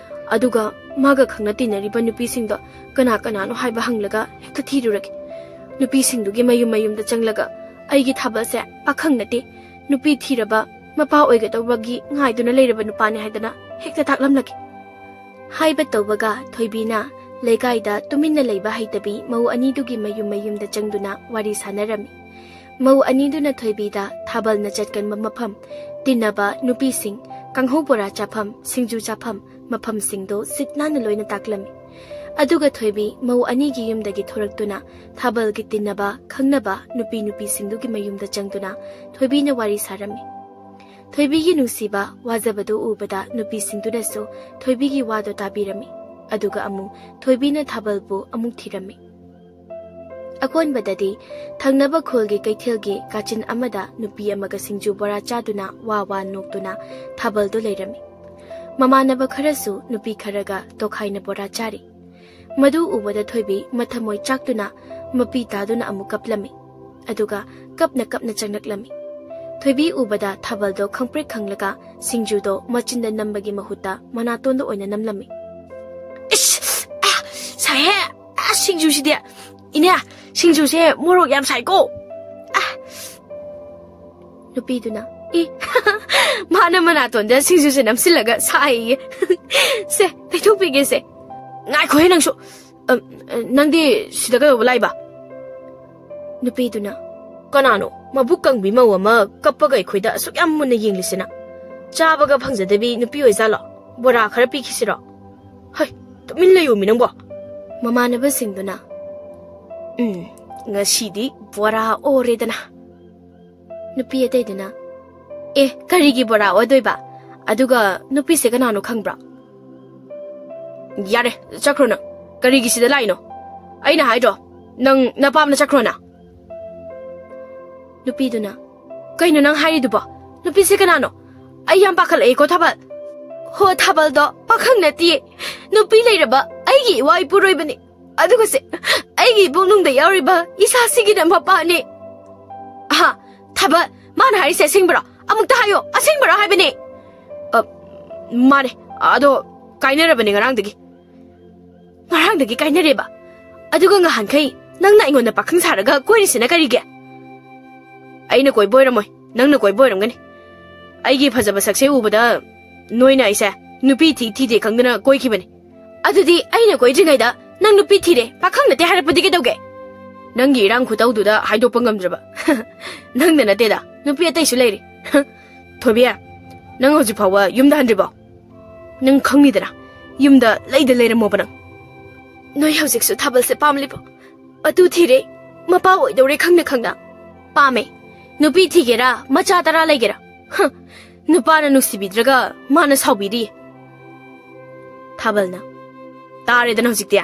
ꯑꯗꯨꯒ ꯃꯥꯒ ꯈꯪꯅ ꯇꯤꯟꯅꯔꯤꯕ ꯅꯨꯄꯤꯁꯤꯡꯗꯣ ꯀꯅꯥ ꯀꯅꯥꯅꯣ ꯍꯥꯏꯕ ꯍꯪꯂꯒ ꯍꯦꯛꯇ ꯊꯤꯔꯨꯔꯒꯦ꯫ ꯅꯨꯄꯤꯁꯤꯡꯗꯨꯒꯤ ꯃꯌꯨꯝ ꯃꯌꯨꯝꯗ ꯆꯪꯂꯒ ꯑꯩꯒꯤ ꯊꯥꯕꯜꯁꯦ ꯄꯥꯈꯪ ꯅꯠꯇꯦ, ꯅꯨꯄꯤ ꯊꯤꯔꯕ ꯃꯄꯥ ꯑꯣꯏꯒꯗꯧꯕꯒꯤ ꯉꯥꯏꯗꯨꯅ ꯂꯩꯔꯕ ꯅꯨꯄꯥꯅꯦ ꯍꯥꯏꯗꯅ ꯍꯦꯛꯇ ꯇꯥꯛꯂꯝꯂꯒꯦ꯫" ꯍꯥꯏꯕ ꯇꯧꯕꯒ ꯊꯣꯏꯕꯤꯅ ꯂꯩꯀꯥꯏꯗ ꯇꯨꯃꯤꯟꯅ ꯂꯩꯕ ꯍꯩꯇꯕꯤ ꯃꯧ ꯑꯅꯤꯗꯨꯒꯤ ꯃꯌꯨꯝ ꯃꯌꯨꯝꯗ ꯆꯪꯗꯨꯅ ꯋꯥꯔꯤ ꯁꯥꯟꯅꯔꯝꯃꯤ꯫ ꯃꯧ ꯑꯅꯤꯗꯨꯅ ꯊꯣꯏꯕꯤꯗ ꯊꯥꯕꯜꯅ ꯆꯠꯀꯟꯕ ꯃꯐꯝ, ꯇꯤꯟꯅꯕ ꯅꯨꯄꯤꯁꯤꯡ, ꯀꯥꯡꯍꯧ ꯕꯣꯔꯥ ꯆꯥꯐꯝ, ꯁꯤꯡꯖꯨ ꯆꯥꯐꯝ, ꯃꯐꯝꯁꯤꯡꯗꯣ ꯁꯤꯠ ꯅꯥꯟꯅ ꯂꯣꯏꯅ ꯇꯥꯛꯂꯝꯃꯤ꯫ ꯑꯗꯨꯒ ꯊꯣꯏꯕꯤ ꯃꯧ ꯑꯅꯤꯒꯤ ꯌꯨꯝꯗꯒꯤ ꯊꯣꯔꯛꯇꯨꯅ ꯊꯥꯕꯜꯒꯤ ꯇꯤꯟꯅꯕ, ꯈꯪꯅꯕ ꯅꯨꯄꯤ ꯅꯨꯄꯤꯁꯤꯡꯗꯨꯒꯤ ꯃꯌꯨꯝꯗ ꯆꯪꯗꯨꯅ ꯊꯣꯏꯕꯤꯅ ꯋꯥꯔꯤ ꯁꯥꯔꯝꯃꯤ꯫ ꯊꯣꯏꯕꯤꯒꯤ ꯅꯨꯡꯁꯤꯕ, ꯋꯥꯖꯕꯗꯨ ꯎꯕꯗ ꯅꯨꯄꯤꯁꯤꯡꯗꯨꯅꯁꯨ ꯊꯣꯏꯕꯤꯒꯤ ꯋꯥꯗꯣ ꯇꯥꯕꯤꯔꯝꯃꯤ꯫ ꯑꯗꯨꯒ ꯑꯃꯨꯛ ꯊꯣꯏꯕꯤꯅ ꯊꯥꯕꯜꯕꯨ ꯑꯃꯨꯛ ꯊꯤꯔꯝꯃꯤ꯫ ꯑꯀꯣꯟꯕꯗꯗꯤ ꯊꯪꯅꯕ ꯈꯨꯜꯒꯤ ꯀꯩꯊꯦꯜꯒꯤ ꯀꯥꯆꯤꯟ ꯑꯃꯗ ꯅꯨꯄꯤ ꯑꯃꯒ ꯁꯤꯡꯖꯨ ꯕꯣꯔꯥ ꯆꯥꯗꯨꯅ ꯋꯥ ꯋꯥ ꯅꯣꯛꯇꯨꯅ ꯊꯥꯕꯜꯗꯨ ꯂꯩꯔꯝꯃꯤ꯫ ꯃꯃꯥꯟꯅꯕ ꯈꯔꯁꯨ ꯅꯨꯄꯤ ꯈꯔꯒ ꯇꯣꯈꯥꯏꯅ ꯕꯣꯔꯥ ꯆꯥꯔꯤ꯫ ꯃꯗꯨ ꯎꯕꯗ ꯊꯣꯏꯕꯤ ꯃꯊꯃꯣꯏ ꯆꯥꯛꯇꯨꯅ ꯃꯄꯤ ꯇꯥꯗꯨꯅ ꯑꯃꯨꯛ ꯀꯞꯂꯝꯃꯤ꯫ ꯑꯗꯨꯒ ꯀꯞꯅ ꯀꯞꯅ ꯆꯪꯂꯛꯂꯝꯃꯤ꯫ ꯊꯣꯏꯕꯤ ꯎꯕꯗ ꯊꯥꯕꯜꯗꯣ ꯈꯪꯄ꯭ꯔꯦꯛ ꯈꯪꯂꯒ ꯁꯤꯡꯖꯨꯗꯣ ꯃꯆꯤꯟꯗ ꯅꯝꯕꯒꯤ ꯃꯍꯨꯠꯇ ꯃꯅꯥꯇꯣꯟꯗ ꯑꯣꯏꯅ ꯅꯝꯂꯝꯃꯤ꯫ "ꯏꯁ! ꯑ, ꯁꯥꯏꯍꯦ! ꯑ, ꯁꯤꯡꯖꯨꯁꯤꯗꯤ! ꯏꯅꯦ, ꯁꯤꯡꯖꯨꯁꯦ ꯃꯣꯔꯣꯛ ꯌꯥꯝ ꯁꯥꯏꯀꯣ!" ꯑ꯫ ꯅꯨꯄꯤꯗꯨꯅ, "ꯏ, ꯃꯥꯅ ꯃꯅꯥꯇꯣꯟꯗ ꯁꯤꯡꯖꯨꯁꯦ ꯅꯝꯁꯤꯜꯂꯒ ꯁꯥꯏꯌꯦ꯫ ꯁꯦ, ꯇꯩꯊꯣꯛꯄꯤꯒꯦꯁꯦ꯫ ꯉꯥꯏꯈꯣꯍꯦ ꯅꯪꯁꯨ꯫ ꯑ, ꯅꯪꯗꯤ ꯁꯤꯗ ꯀꯩꯗꯧꯕ ꯂꯥꯛꯏꯕ?" ꯅꯨꯄꯤꯗꯨꯅ, "ꯀꯅꯥꯅꯣ ꯃꯕꯨꯛ ꯀꯪꯕꯤ ꯃꯧ ꯑꯃ ꯀꯞꯄꯒ ꯑꯩꯈꯣꯏꯗ ꯑꯁꯨꯛ ꯌꯥꯝ ꯃꯨꯟꯅ ꯌꯦꯡꯂꯤꯁꯤꯅ? ꯆꯥꯕꯒ ꯐꯪꯖꯗꯕꯤ ꯅꯨꯄꯤ ꯑꯣꯏꯖꯥꯠꯂꯣ? ꯕꯣꯔꯥ ꯈꯔ ꯄꯤꯈꯤꯁꯤꯔꯣ?" "ꯍꯩ, ꯇꯨꯃꯤꯟ ꯂꯩꯌꯣꯃꯤ ꯅꯪꯕꯣ!" ꯃꯃꯥꯟꯅꯕꯁꯤꯡꯗꯨꯅ, "ꯎꯝ, ꯉꯁꯤꯗꯤ ꯕꯣꯔꯥ ꯑꯣꯔꯦꯗꯅ꯫" ꯅꯨꯄꯤ ꯑꯇꯩꯗꯨꯅ, "ꯑꯦ, ꯀꯔꯤꯒꯤ ꯕꯣꯔꯥ ꯑꯣꯗꯣꯏꯕ? ꯑꯗꯨꯒ ꯅꯨꯄꯤꯁꯦ ꯀꯅꯥꯅꯣ ꯈꯪꯕ꯭ꯔꯥ?" "ꯌꯥꯔꯦ, ꯆꯠꯈ꯭ꯔꯣ ꯅꯪ꯫ ꯀꯔꯤꯒꯤ ꯁꯤꯗ ꯂꯥꯛꯏꯅꯣ? ꯑꯩꯅ ꯍꯥꯏꯗ꯭ꯔꯣ, ꯅꯪ ꯅꯄꯥꯝꯅ ꯆꯠꯈ꯭ꯔꯣꯅ?" ꯅꯨꯄꯤꯗꯨꯅ, "ꯀꯩꯅꯣ ꯅꯪ ꯍꯥꯏꯔꯤꯗꯨꯕꯣ? ꯅꯨꯄꯤꯁꯦ ꯀꯅꯥꯅꯣ? ꯑꯩ ꯌꯥꯝ ꯄꯥꯈꯠꯂꯛꯑꯦꯀꯣ, ꯊꯥꯕꯜ꯫" "ꯍꯣ, ꯊꯥꯕꯜꯗꯣ ꯄꯥꯈꯪ ꯅꯠꯇꯤꯌꯦ꯫ ꯅꯨꯄꯤ ꯂꯩꯔꯕ ꯑꯩꯒꯤ ꯏꯋꯥ ꯏꯄꯨꯔꯣꯏꯕꯅꯤ꯫ ꯑꯗꯨꯒꯁꯦ, ꯑꯩꯒꯤ ꯏꯄꯨꯛꯅꯨꯡꯗ ꯌꯥꯎꯔꯤꯕ ꯏꯁꯥꯁꯤꯒꯤꯅ ꯃꯄꯥꯅꯤ꯫" "ꯑꯍꯥ, ꯊꯥꯕꯜ, ꯃꯥꯅ ꯍꯥꯏꯔꯤꯁꯦ ꯑꯁꯦꯡꯕꯔꯣ? ꯑꯃꯨꯛꯇ ꯍꯥꯏꯌꯣ, ꯑꯁꯦꯡꯕꯔꯣ ꯍꯥꯏꯕꯅꯦ?" "ꯑ, ꯃꯥꯅꯦ꯫ ꯑꯗꯣ ꯀꯥꯏꯅꯔꯕꯅꯦ ꯉꯔꯥꯡꯗꯒꯤ꯫" "ꯉꯔꯥꯡꯗꯒꯤ ꯀꯥꯏꯅꯔꯦꯕ? ꯑꯗꯨꯒ ꯉꯍꯥꯟꯈꯩ ꯅꯪꯅ ꯑꯩꯉꯣꯟꯗ ꯄꯥꯈꯪ ꯁꯥꯔꯒ ꯀꯣꯏꯔꯤꯁꯤꯅ ꯀꯔꯤꯒꯤ?" "ꯑꯩꯅ ꯀꯣꯏꯕ ꯑꯣꯏꯔꯝꯃꯣꯏ, ꯅꯪꯅ ꯀꯣꯏꯕ ꯑꯣꯏꯔꯝꯒꯅꯤ꯫ ꯑꯩꯒꯤ ꯐꯖꯕ ꯁꯛꯁꯦ ꯎꯕꯗ ꯅꯣꯏꯅ ꯑꯩꯁꯦ ꯅꯨꯄꯤ ꯊꯤ ꯊꯤꯗꯦ ꯈꯪꯗꯅ ꯀꯣꯏꯈꯤꯕꯅꯤ꯫ ꯑꯗꯨꯗꯤ ꯑꯩꯅ ꯀꯣꯏꯗ꯭ꯔꯤꯉꯩꯗ ꯅꯪ ꯅꯨꯄꯤ ꯊꯤꯔꯦ, ꯄꯥꯈꯪ ꯅꯠꯇꯦ ꯍꯥꯏꯔꯛꯄꯗꯤ ꯀꯩꯗꯧꯒꯦ?" "ꯅꯪꯒꯤ ꯏꯔꯥꯡ ꯈꯨꯇꯧꯗꯨꯗ ꯍꯥꯏꯗꯣꯛꯄ ꯉꯝꯗ꯭ꯔꯕ꯫ ꯅꯪꯗ ꯅꯠꯇꯦꯗ, ꯅꯨꯄꯤ ꯑꯇꯩꯁꯨ ꯂꯩꯔꯤ꯫" "ꯊꯣꯏꯕꯤ, ꯅꯪ ꯍꯧꯖꯤꯛ ꯐꯥꯎꯕ ꯌꯨꯝꯗ ꯍꯟꯗ꯭ꯔꯤꯕꯣ? ꯅꯪ ꯈꯪꯅꯤꯗꯅ, ꯌꯨꯝꯗ ꯂꯩꯗ ꯂꯩꯔꯝꯃꯣꯕ ꯅꯪ꯫" "ꯅꯣꯏ ꯍꯧꯖꯤꯛꯁꯨ ꯊꯥꯕꯜꯁꯦ ꯄꯥꯝꯂꯤꯕꯣ? ꯃꯇꯨ ꯊꯤꯔꯦ, ꯃꯄꯥ ꯑꯣꯏꯗꯧꯔꯦ ꯈꯪꯅ ꯈꯪꯅ ꯄꯥꯝꯃꯦ꯫ ꯅꯨꯄꯤ ꯊꯤꯒꯦꯔꯥ, ꯃꯆꯥ ꯇꯔꯥ ꯂꯩꯒꯦꯔꯥ, ꯍ, ꯅꯨꯄꯥꯅ ꯅꯨꯡꯁꯤꯕꯤꯗ꯭ꯔꯒ ꯃꯥꯅ ꯁꯥꯎꯕꯤꯔꯤ꯫" ꯊꯥꯕꯜꯅ, "ꯇꯥꯔꯦꯗꯅ ꯍꯧꯖꯤꯛꯇꯤ꯫"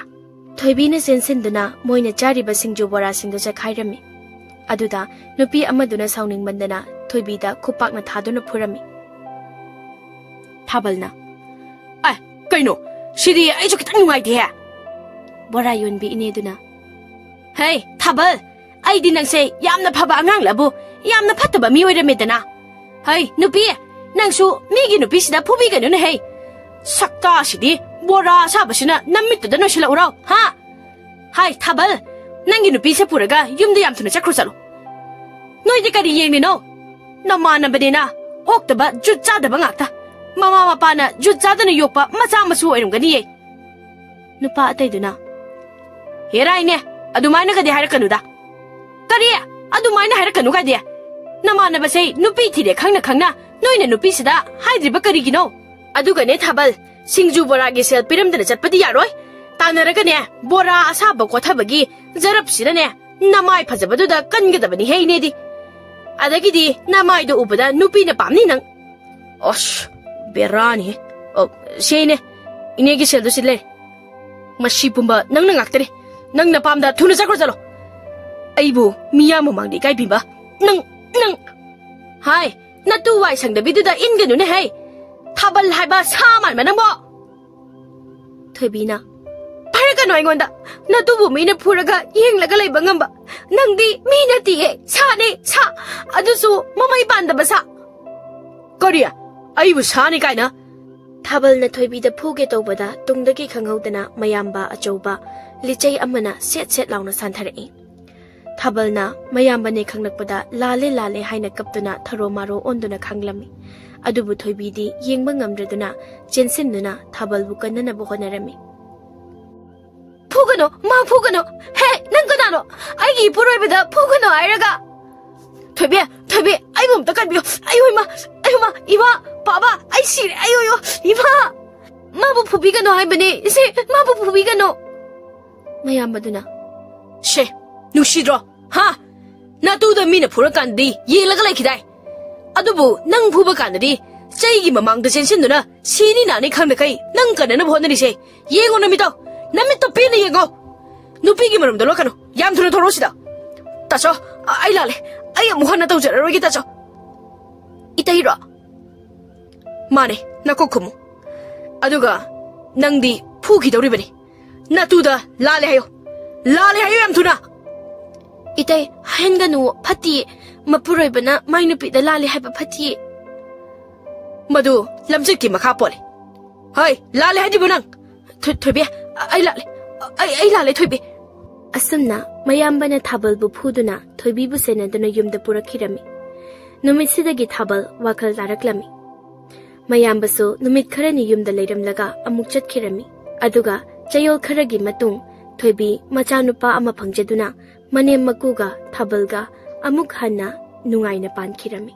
ꯊꯣꯏꯕꯤꯅ ꯆꯦꯟꯁꯤꯟꯗꯨꯅ ꯃꯣꯏꯅ ꯆꯥꯔꯤꯕ ꯁꯤꯡꯖꯨ ꯕꯣꯔꯥꯁꯤꯡꯗꯨ ꯆꯠꯈꯥꯏꯔꯝꯃꯤ꯫ ꯑꯗꯨꯗ ꯅꯨꯄꯤ ꯑꯃꯗꯨꯅ ꯁꯥꯎꯅꯤꯡꯃꯟꯗꯅ ꯊꯣꯏꯕꯤꯗ ꯈꯨꯄꯥꯛꯅ ꯊꯥꯗꯨꯅ ꯐꯨꯔꯝꯃꯤ꯫ ꯊꯥꯕꯜꯅ, "ꯑꯦ, ꯀꯩꯅꯣ? ꯁꯤꯗꯤ ꯑꯩꯁꯨ ꯈꯤꯇꯪ ꯅꯨꯡꯉꯥꯏꯇꯦꯍꯦ꯫" ꯕꯣꯔꯥ ꯌꯣꯟꯕꯤ ꯏꯅꯦꯗꯨꯅ, "ꯍꯦ, ꯊꯥꯕꯜ, ꯑꯩꯗꯤ ꯅꯪꯁꯦ ꯌꯥꯝꯅ ꯐꯕ ꯑꯉꯥꯡꯂꯕꯨ ꯌꯥꯝꯅ ꯐꯠꯇꯕ ꯃꯤ ꯑꯣꯏꯔꯝꯃꯦꯗꯅ꯫ ꯍꯩ, ꯅꯨꯄꯤ, ꯅꯪꯁꯨ ꯃꯤꯒꯤ ꯅꯨꯄꯤꯁꯤꯗ ꯐꯨꯕꯤꯒꯅꯨꯅꯦ ꯍꯩ꯫ ꯁꯛꯇꯥꯁꯤꯗꯤ, ꯕꯣꯔꯥ ꯑꯁꯥꯕꯁꯤꯅ ꯅꯃꯤꯠꯇꯨꯗ ꯅꯣꯏꯁꯤꯜꯂꯛꯎꯔꯣ, ꯍꯥ? ꯍꯥꯏ, ꯊꯥꯕꯜ, ꯅꯪꯒꯤ ꯅꯨꯄꯤꯁꯦ ꯄꯨꯔꯒ ꯌꯨꯝꯗ ꯌꯥꯝ ꯊꯨꯅ ꯆꯠꯈ꯭ꯔꯣ ꯆꯠꯂꯣ꯫ ꯅꯣꯏꯗꯤ ꯀꯔꯤ ꯌꯦꯡꯂꯤꯅꯣ? ꯅꯃꯥꯟꯅꯕꯅꯦꯅ ꯑꯣꯛꯇꯕ, ꯖꯨꯠ ꯆꯥꯗꯕ ꯉꯥꯛꯇ꯫ ꯃꯃꯥ ꯃꯄꯥꯅ ꯖꯨꯠ ꯆꯥꯗꯅ ꯌꯣꯛꯄ ꯃꯆꯥ ꯃꯁꯨ ꯑꯣꯏꯔꯝꯒꯅꯤꯌꯦ꯫" ꯅꯨꯄꯥ ꯑꯇꯩꯗꯨꯅ, "ꯍꯦꯔꯥ ꯏꯅꯦ, ꯑꯗꯨꯃꯥꯏꯅꯒꯗꯤ ꯍꯥꯏꯔꯛꯀꯅꯨꯗ꯫" "ꯀꯔꯤ? ꯑꯗꯨꯃꯥꯏꯅ ꯍꯥꯏꯔꯛꯀꯅꯨ ꯀꯥꯏꯗꯦ꯫ ꯅꯃꯥꯟꯅꯕꯁꯦ ꯅꯨꯄꯤ ꯊꯤꯔꯦ ꯈꯪꯅ ꯈꯪꯅ ꯅꯣꯏꯅ ꯅꯨꯄꯤꯁꯤꯗ ꯍꯥꯏꯗ꯭ꯔꯤꯕ ꯀꯔꯤꯒꯤꯅꯣ? ꯑꯗꯨꯒꯅꯦ ꯊꯥꯕꯜ, ꯁꯤꯡꯖꯨ ꯕꯣꯔꯥꯒꯤ ꯁꯦꯜ ꯄꯤꯔꯝꯗꯅ ꯆꯠꯄꯗꯤ ꯌꯥꯔꯣꯏ꯫ ꯇꯥꯟꯅꯔꯒꯅꯦ, ꯕꯣꯔꯥ ꯑꯁꯥꯕ ꯀꯣꯊꯕꯒꯤ ꯖꯔꯞꯁꯤꯅꯅꯦ ꯅꯃꯥꯏ ꯐꯖꯕꯗꯨꯗ ꯀꯟꯒꯗꯕꯅꯤ ꯍꯦ ꯏꯅꯦꯗꯤ꯫ ꯑꯗꯒꯤꯗꯤ ꯅꯃꯥꯏꯗꯣ ꯎꯕꯗ ꯅꯨꯄꯤꯅ ꯄꯥꯝꯅꯤ ꯅꯪ꯫ ꯑꯁ, ꯕꯦꯔꯥꯅꯤ꯫ ꯑꯣ, ꯁꯦ ꯏꯅꯦ, ꯏꯅꯦꯒꯤ ꯁꯦꯜꯗꯨ ꯁꯤ ꯂꯩꯔꯦ꯫ ꯃꯁꯤ ꯄꯨꯝꯕ ꯅꯪꯅ ꯉꯥꯛꯇꯅꯤ꯫ ꯅꯪ ꯅꯄꯥꯝꯗ ꯊꯨꯅ ꯆꯠꯈ꯭ꯔꯣ ꯆꯠꯂꯣ꯫ ꯑꯩꯕꯨ ꯃꯤꯌꯥꯝ ꯃꯃꯥꯡꯗ ꯏꯀꯥꯏꯕꯤꯕ꯫ ꯅꯪ, ꯅꯪ꯫ ꯍꯥꯏ, ꯅꯇꯨ ꯋꯥꯏ ꯁꯪꯗꯕꯤꯗꯨꯗ ꯏꯟꯒꯅꯨꯅꯦ ꯍꯦ꯫ ꯊꯥꯕꯜ ꯍꯥꯏꯕ ꯁꯥ ꯃꯥꯟꯕ ꯅꯪꯕꯣ꯫ ꯊꯣꯏꯕꯤꯅ, ꯐꯔꯛꯀꯅꯣ ꯑꯩꯉꯣꯟꯗ꯫ ꯅꯇꯨꯕꯨ ꯃꯤꯅ ꯐꯨꯔꯒ ꯌꯦꯡꯂꯒ ꯂꯩꯕ ꯉꯝꯕ ꯅꯪꯗꯤ ꯃꯤ ꯅꯠꯇꯤꯌꯦ, ꯁꯥꯅꯦ, ꯁꯥ꯫ ꯑꯗꯨꯁꯨ ꯃꯃꯩ ꯄꯥꯟꯗꯕ ꯁꯥ꯫ ꯀꯔꯤ? ꯑꯩꯕꯨ ꯁꯥꯅꯤ ꯀꯥꯏꯅ? ꯊꯥꯕꯜꯅ ꯊꯣꯏꯕꯤꯗ ꯐꯨꯒꯦ ꯇꯧꯕꯗ ꯇꯨꯡꯗꯒꯤ ꯈꯪꯍꯧꯗꯅ ꯃꯌꯥꯝꯕ ꯑꯆꯧꯕ ꯂꯤꯆꯩ ꯑꯃꯅ ꯁꯦꯠ ꯁꯦꯠ ꯂꯥꯎꯅ ꯁꯥꯟꯊꯔꯛꯏ꯫ ꯊꯥꯕꯜꯅ ꯃꯌꯥꯝꯕꯅꯦ ꯈꯪꯂꯛꯄꯗ ꯂꯥꯜꯂꯦ, ꯂꯥꯜꯂꯦ ꯍꯥꯏꯅ ꯀꯞꯇꯨꯅ ꯊꯔꯣ ꯃꯥꯔꯣ ꯑꯣꯟꯗꯨꯅ ꯈꯥꯡꯂꯝꯃꯤ꯫ ꯑꯗꯨꯕꯨ ꯊꯣꯏꯕꯤꯗꯤ ꯌꯦꯡꯕ ꯉꯝꯗ꯭ꯔꯗꯨꯅ ꯆꯦꯟꯁꯤꯟꯗꯨꯅ ꯊꯥꯕꯜꯕꯨ ꯀꯟꯅꯅꯕ ꯍꯣꯠꯅꯔꯝꯃꯤ꯫ ꯐꯨꯒꯅꯣ, ꯃꯥ ꯐꯨꯒꯅꯣ꯫ ꯍꯦ, ꯅꯪ ꯀꯅꯥꯅꯣ? ꯑꯩꯒꯤ ꯏꯄꯨꯔꯣꯏꯕꯗ ꯐꯨꯒꯅꯣ ꯍꯥꯏꯔꯒ꯫ ꯊꯣꯏꯕꯤ, ꯊꯣꯏꯕꯤ, ꯑꯩꯕꯨ ꯑꯝꯇ ꯀꯟꯕꯤꯌꯨ꯫ ꯑꯌꯣ ꯏꯃꯥ, ꯑꯌꯣ ꯏꯃꯥ, ꯏꯃꯥ, ꯄꯥꯕ, ꯑꯩ ꯁꯤꯔꯦ, ꯑꯌꯣ, ꯑꯌꯣ, ꯏꯃꯥ꯫ ꯃꯥꯕꯨ ꯐꯨꯕꯤꯒꯅꯣ ꯍꯥꯏꯕꯅꯦ, ꯏꯆꯦ, ꯃꯥꯕꯨ ꯐꯨꯕꯤꯒꯅꯣ꯫ ꯃꯌꯥꯝꯕꯗꯨꯅ, ꯁꯦ, ꯅꯨꯡꯁꯤꯗ꯭ꯔꯣ? ꯍꯥ? ꯅꯇꯨꯗ ꯃꯤꯅ ꯐꯨꯔꯀꯥꯟꯗꯗꯤ ꯌꯦꯡꯂꯒ ꯂꯩꯈꯤꯗꯥꯏ? ꯑꯗꯨꯕꯨ ꯅꯪ ꯐꯨꯕ ꯀꯥꯟꯗꯗꯤ ꯆꯩꯒꯤ ꯃꯃꯥꯡꯗ ꯆꯦꯟꯁꯤꯟꯗꯨꯅ ꯁꯤꯅꯤ ꯅꯥꯅꯤ ꯈꯪꯗꯈꯩ ꯅꯪ ꯀꯟꯅꯅꯕ ꯍꯣꯠꯅꯔꯤꯁꯦ꯫ ꯌꯦꯡꯉꯣ ꯅꯃꯤꯠꯇꯣ, ꯅꯃꯤꯠꯇꯣ ꯄꯦꯟꯅ ꯌꯦꯡꯉꯣ꯫ ꯅꯨꯄꯤꯒꯤ ꯃꯔꯝꯗ ꯂꯣꯠꯀꯅꯨ, ꯌꯥꯝ ꯊꯨꯅ ꯊꯣꯔꯛꯑꯣ ꯁꯤꯗ꯫ ꯇꯥꯆꯧ, ꯑ-, ꯑꯩ ꯂꯥꯜꯂꯦ, ꯑꯩ ꯑꯃꯨꯛ ꯍꯟꯅ ꯇꯧꯖꯔꯔꯣꯏꯒꯦ ꯇꯥꯆꯧ꯫ ꯏꯇꯩꯔꯣ? ꯃꯥꯅꯦ, ꯅꯀꯣꯛ ꯈꯨꯝꯃꯨ꯫ ꯑꯗꯨꯒ ꯅꯪꯗꯤ ꯐꯨꯈꯤꯗꯧꯔꯤꯕꯅꯤ꯫ ꯅꯇꯨꯗ ꯂꯥꯜꯂꯦ ꯍꯥꯏꯌꯣ, ꯂꯥꯜꯂꯦ ꯍꯥꯏꯌꯣ ꯌꯥꯝ ꯊꯨꯅ꯫ ꯏꯇꯩ, ꯍꯥꯏꯍꯟꯒꯅꯨ, ꯐꯠꯇꯤꯌꯦ꯫ ꯃꯄꯨꯔꯣꯏꯕꯅ ꯃꯥꯏ ꯅꯨꯄꯤꯗ ꯂꯥꯜꯂꯦ ꯍꯥꯏꯕ ꯐꯠꯇꯤꯌꯦ꯫ ꯃꯗꯨ ꯂꯝꯆꯠꯀꯤ ꯃꯈꯥ ꯄꯣꯜꯂꯦ꯫ ꯍꯣꯏ, ꯂꯥꯜꯂꯦ ꯍꯥꯏꯗ꯭ꯔꯤꯕꯣ ꯅꯪ? ꯊꯣꯏ-, ꯊꯣꯏꯕꯤ, ꯑꯩ ꯂꯥꯜꯂꯦ꯫ ꯑꯩ, ꯑꯩ ꯂꯥꯜꯂꯦ, ꯊꯣꯏꯕꯤ꯫ ꯑꯁꯨꯝꯅ ꯃꯌꯥꯝꯕꯅ ꯊꯥꯕꯜꯕꯨ ꯐꯨꯗꯨꯅ ꯊꯣꯏꯕꯤꯕꯨ ꯁꯦꯟꯅꯗꯨꯅ ꯌꯨꯝꯗ ꯄꯨꯔꯛꯈꯤꯔꯝꯃꯤ꯫ ꯅꯨꯃꯤꯠꯁꯤꯗꯒꯤ ꯊꯥꯕꯜ ꯋꯥꯈꯜ ꯇꯥꯔꯛꯂꯝꯃꯤ꯫ ꯃꯌꯥꯝꯕꯁꯨ ꯅꯨꯃꯤꯠ ꯈꯔꯅꯤ ꯌꯨꯝꯗ ꯂꯩꯔꯝꯂꯒ ꯑꯃꯨꯛ ꯆꯠꯈꯤꯔꯝꯃꯤ꯫ ꯑꯗꯨꯒ ꯆꯌꯣꯜ ꯈꯔꯒꯤ ꯃꯇꯨꯡ ꯊꯣꯏꯕꯤ ꯃꯆꯥꯅꯨꯄꯥ ꯑꯃ ꯐꯪꯖꯗꯨꯅ ꯃꯅꯦꯝ ꯃꯀꯨꯒ ꯊꯥꯕꯜꯒ ꯑꯃꯨꯛ ꯍꯟꯅ ꯅꯨꯡꯉꯥꯏꯅ ꯄꯥꯟꯈꯤꯔꯝꯃꯤ꯫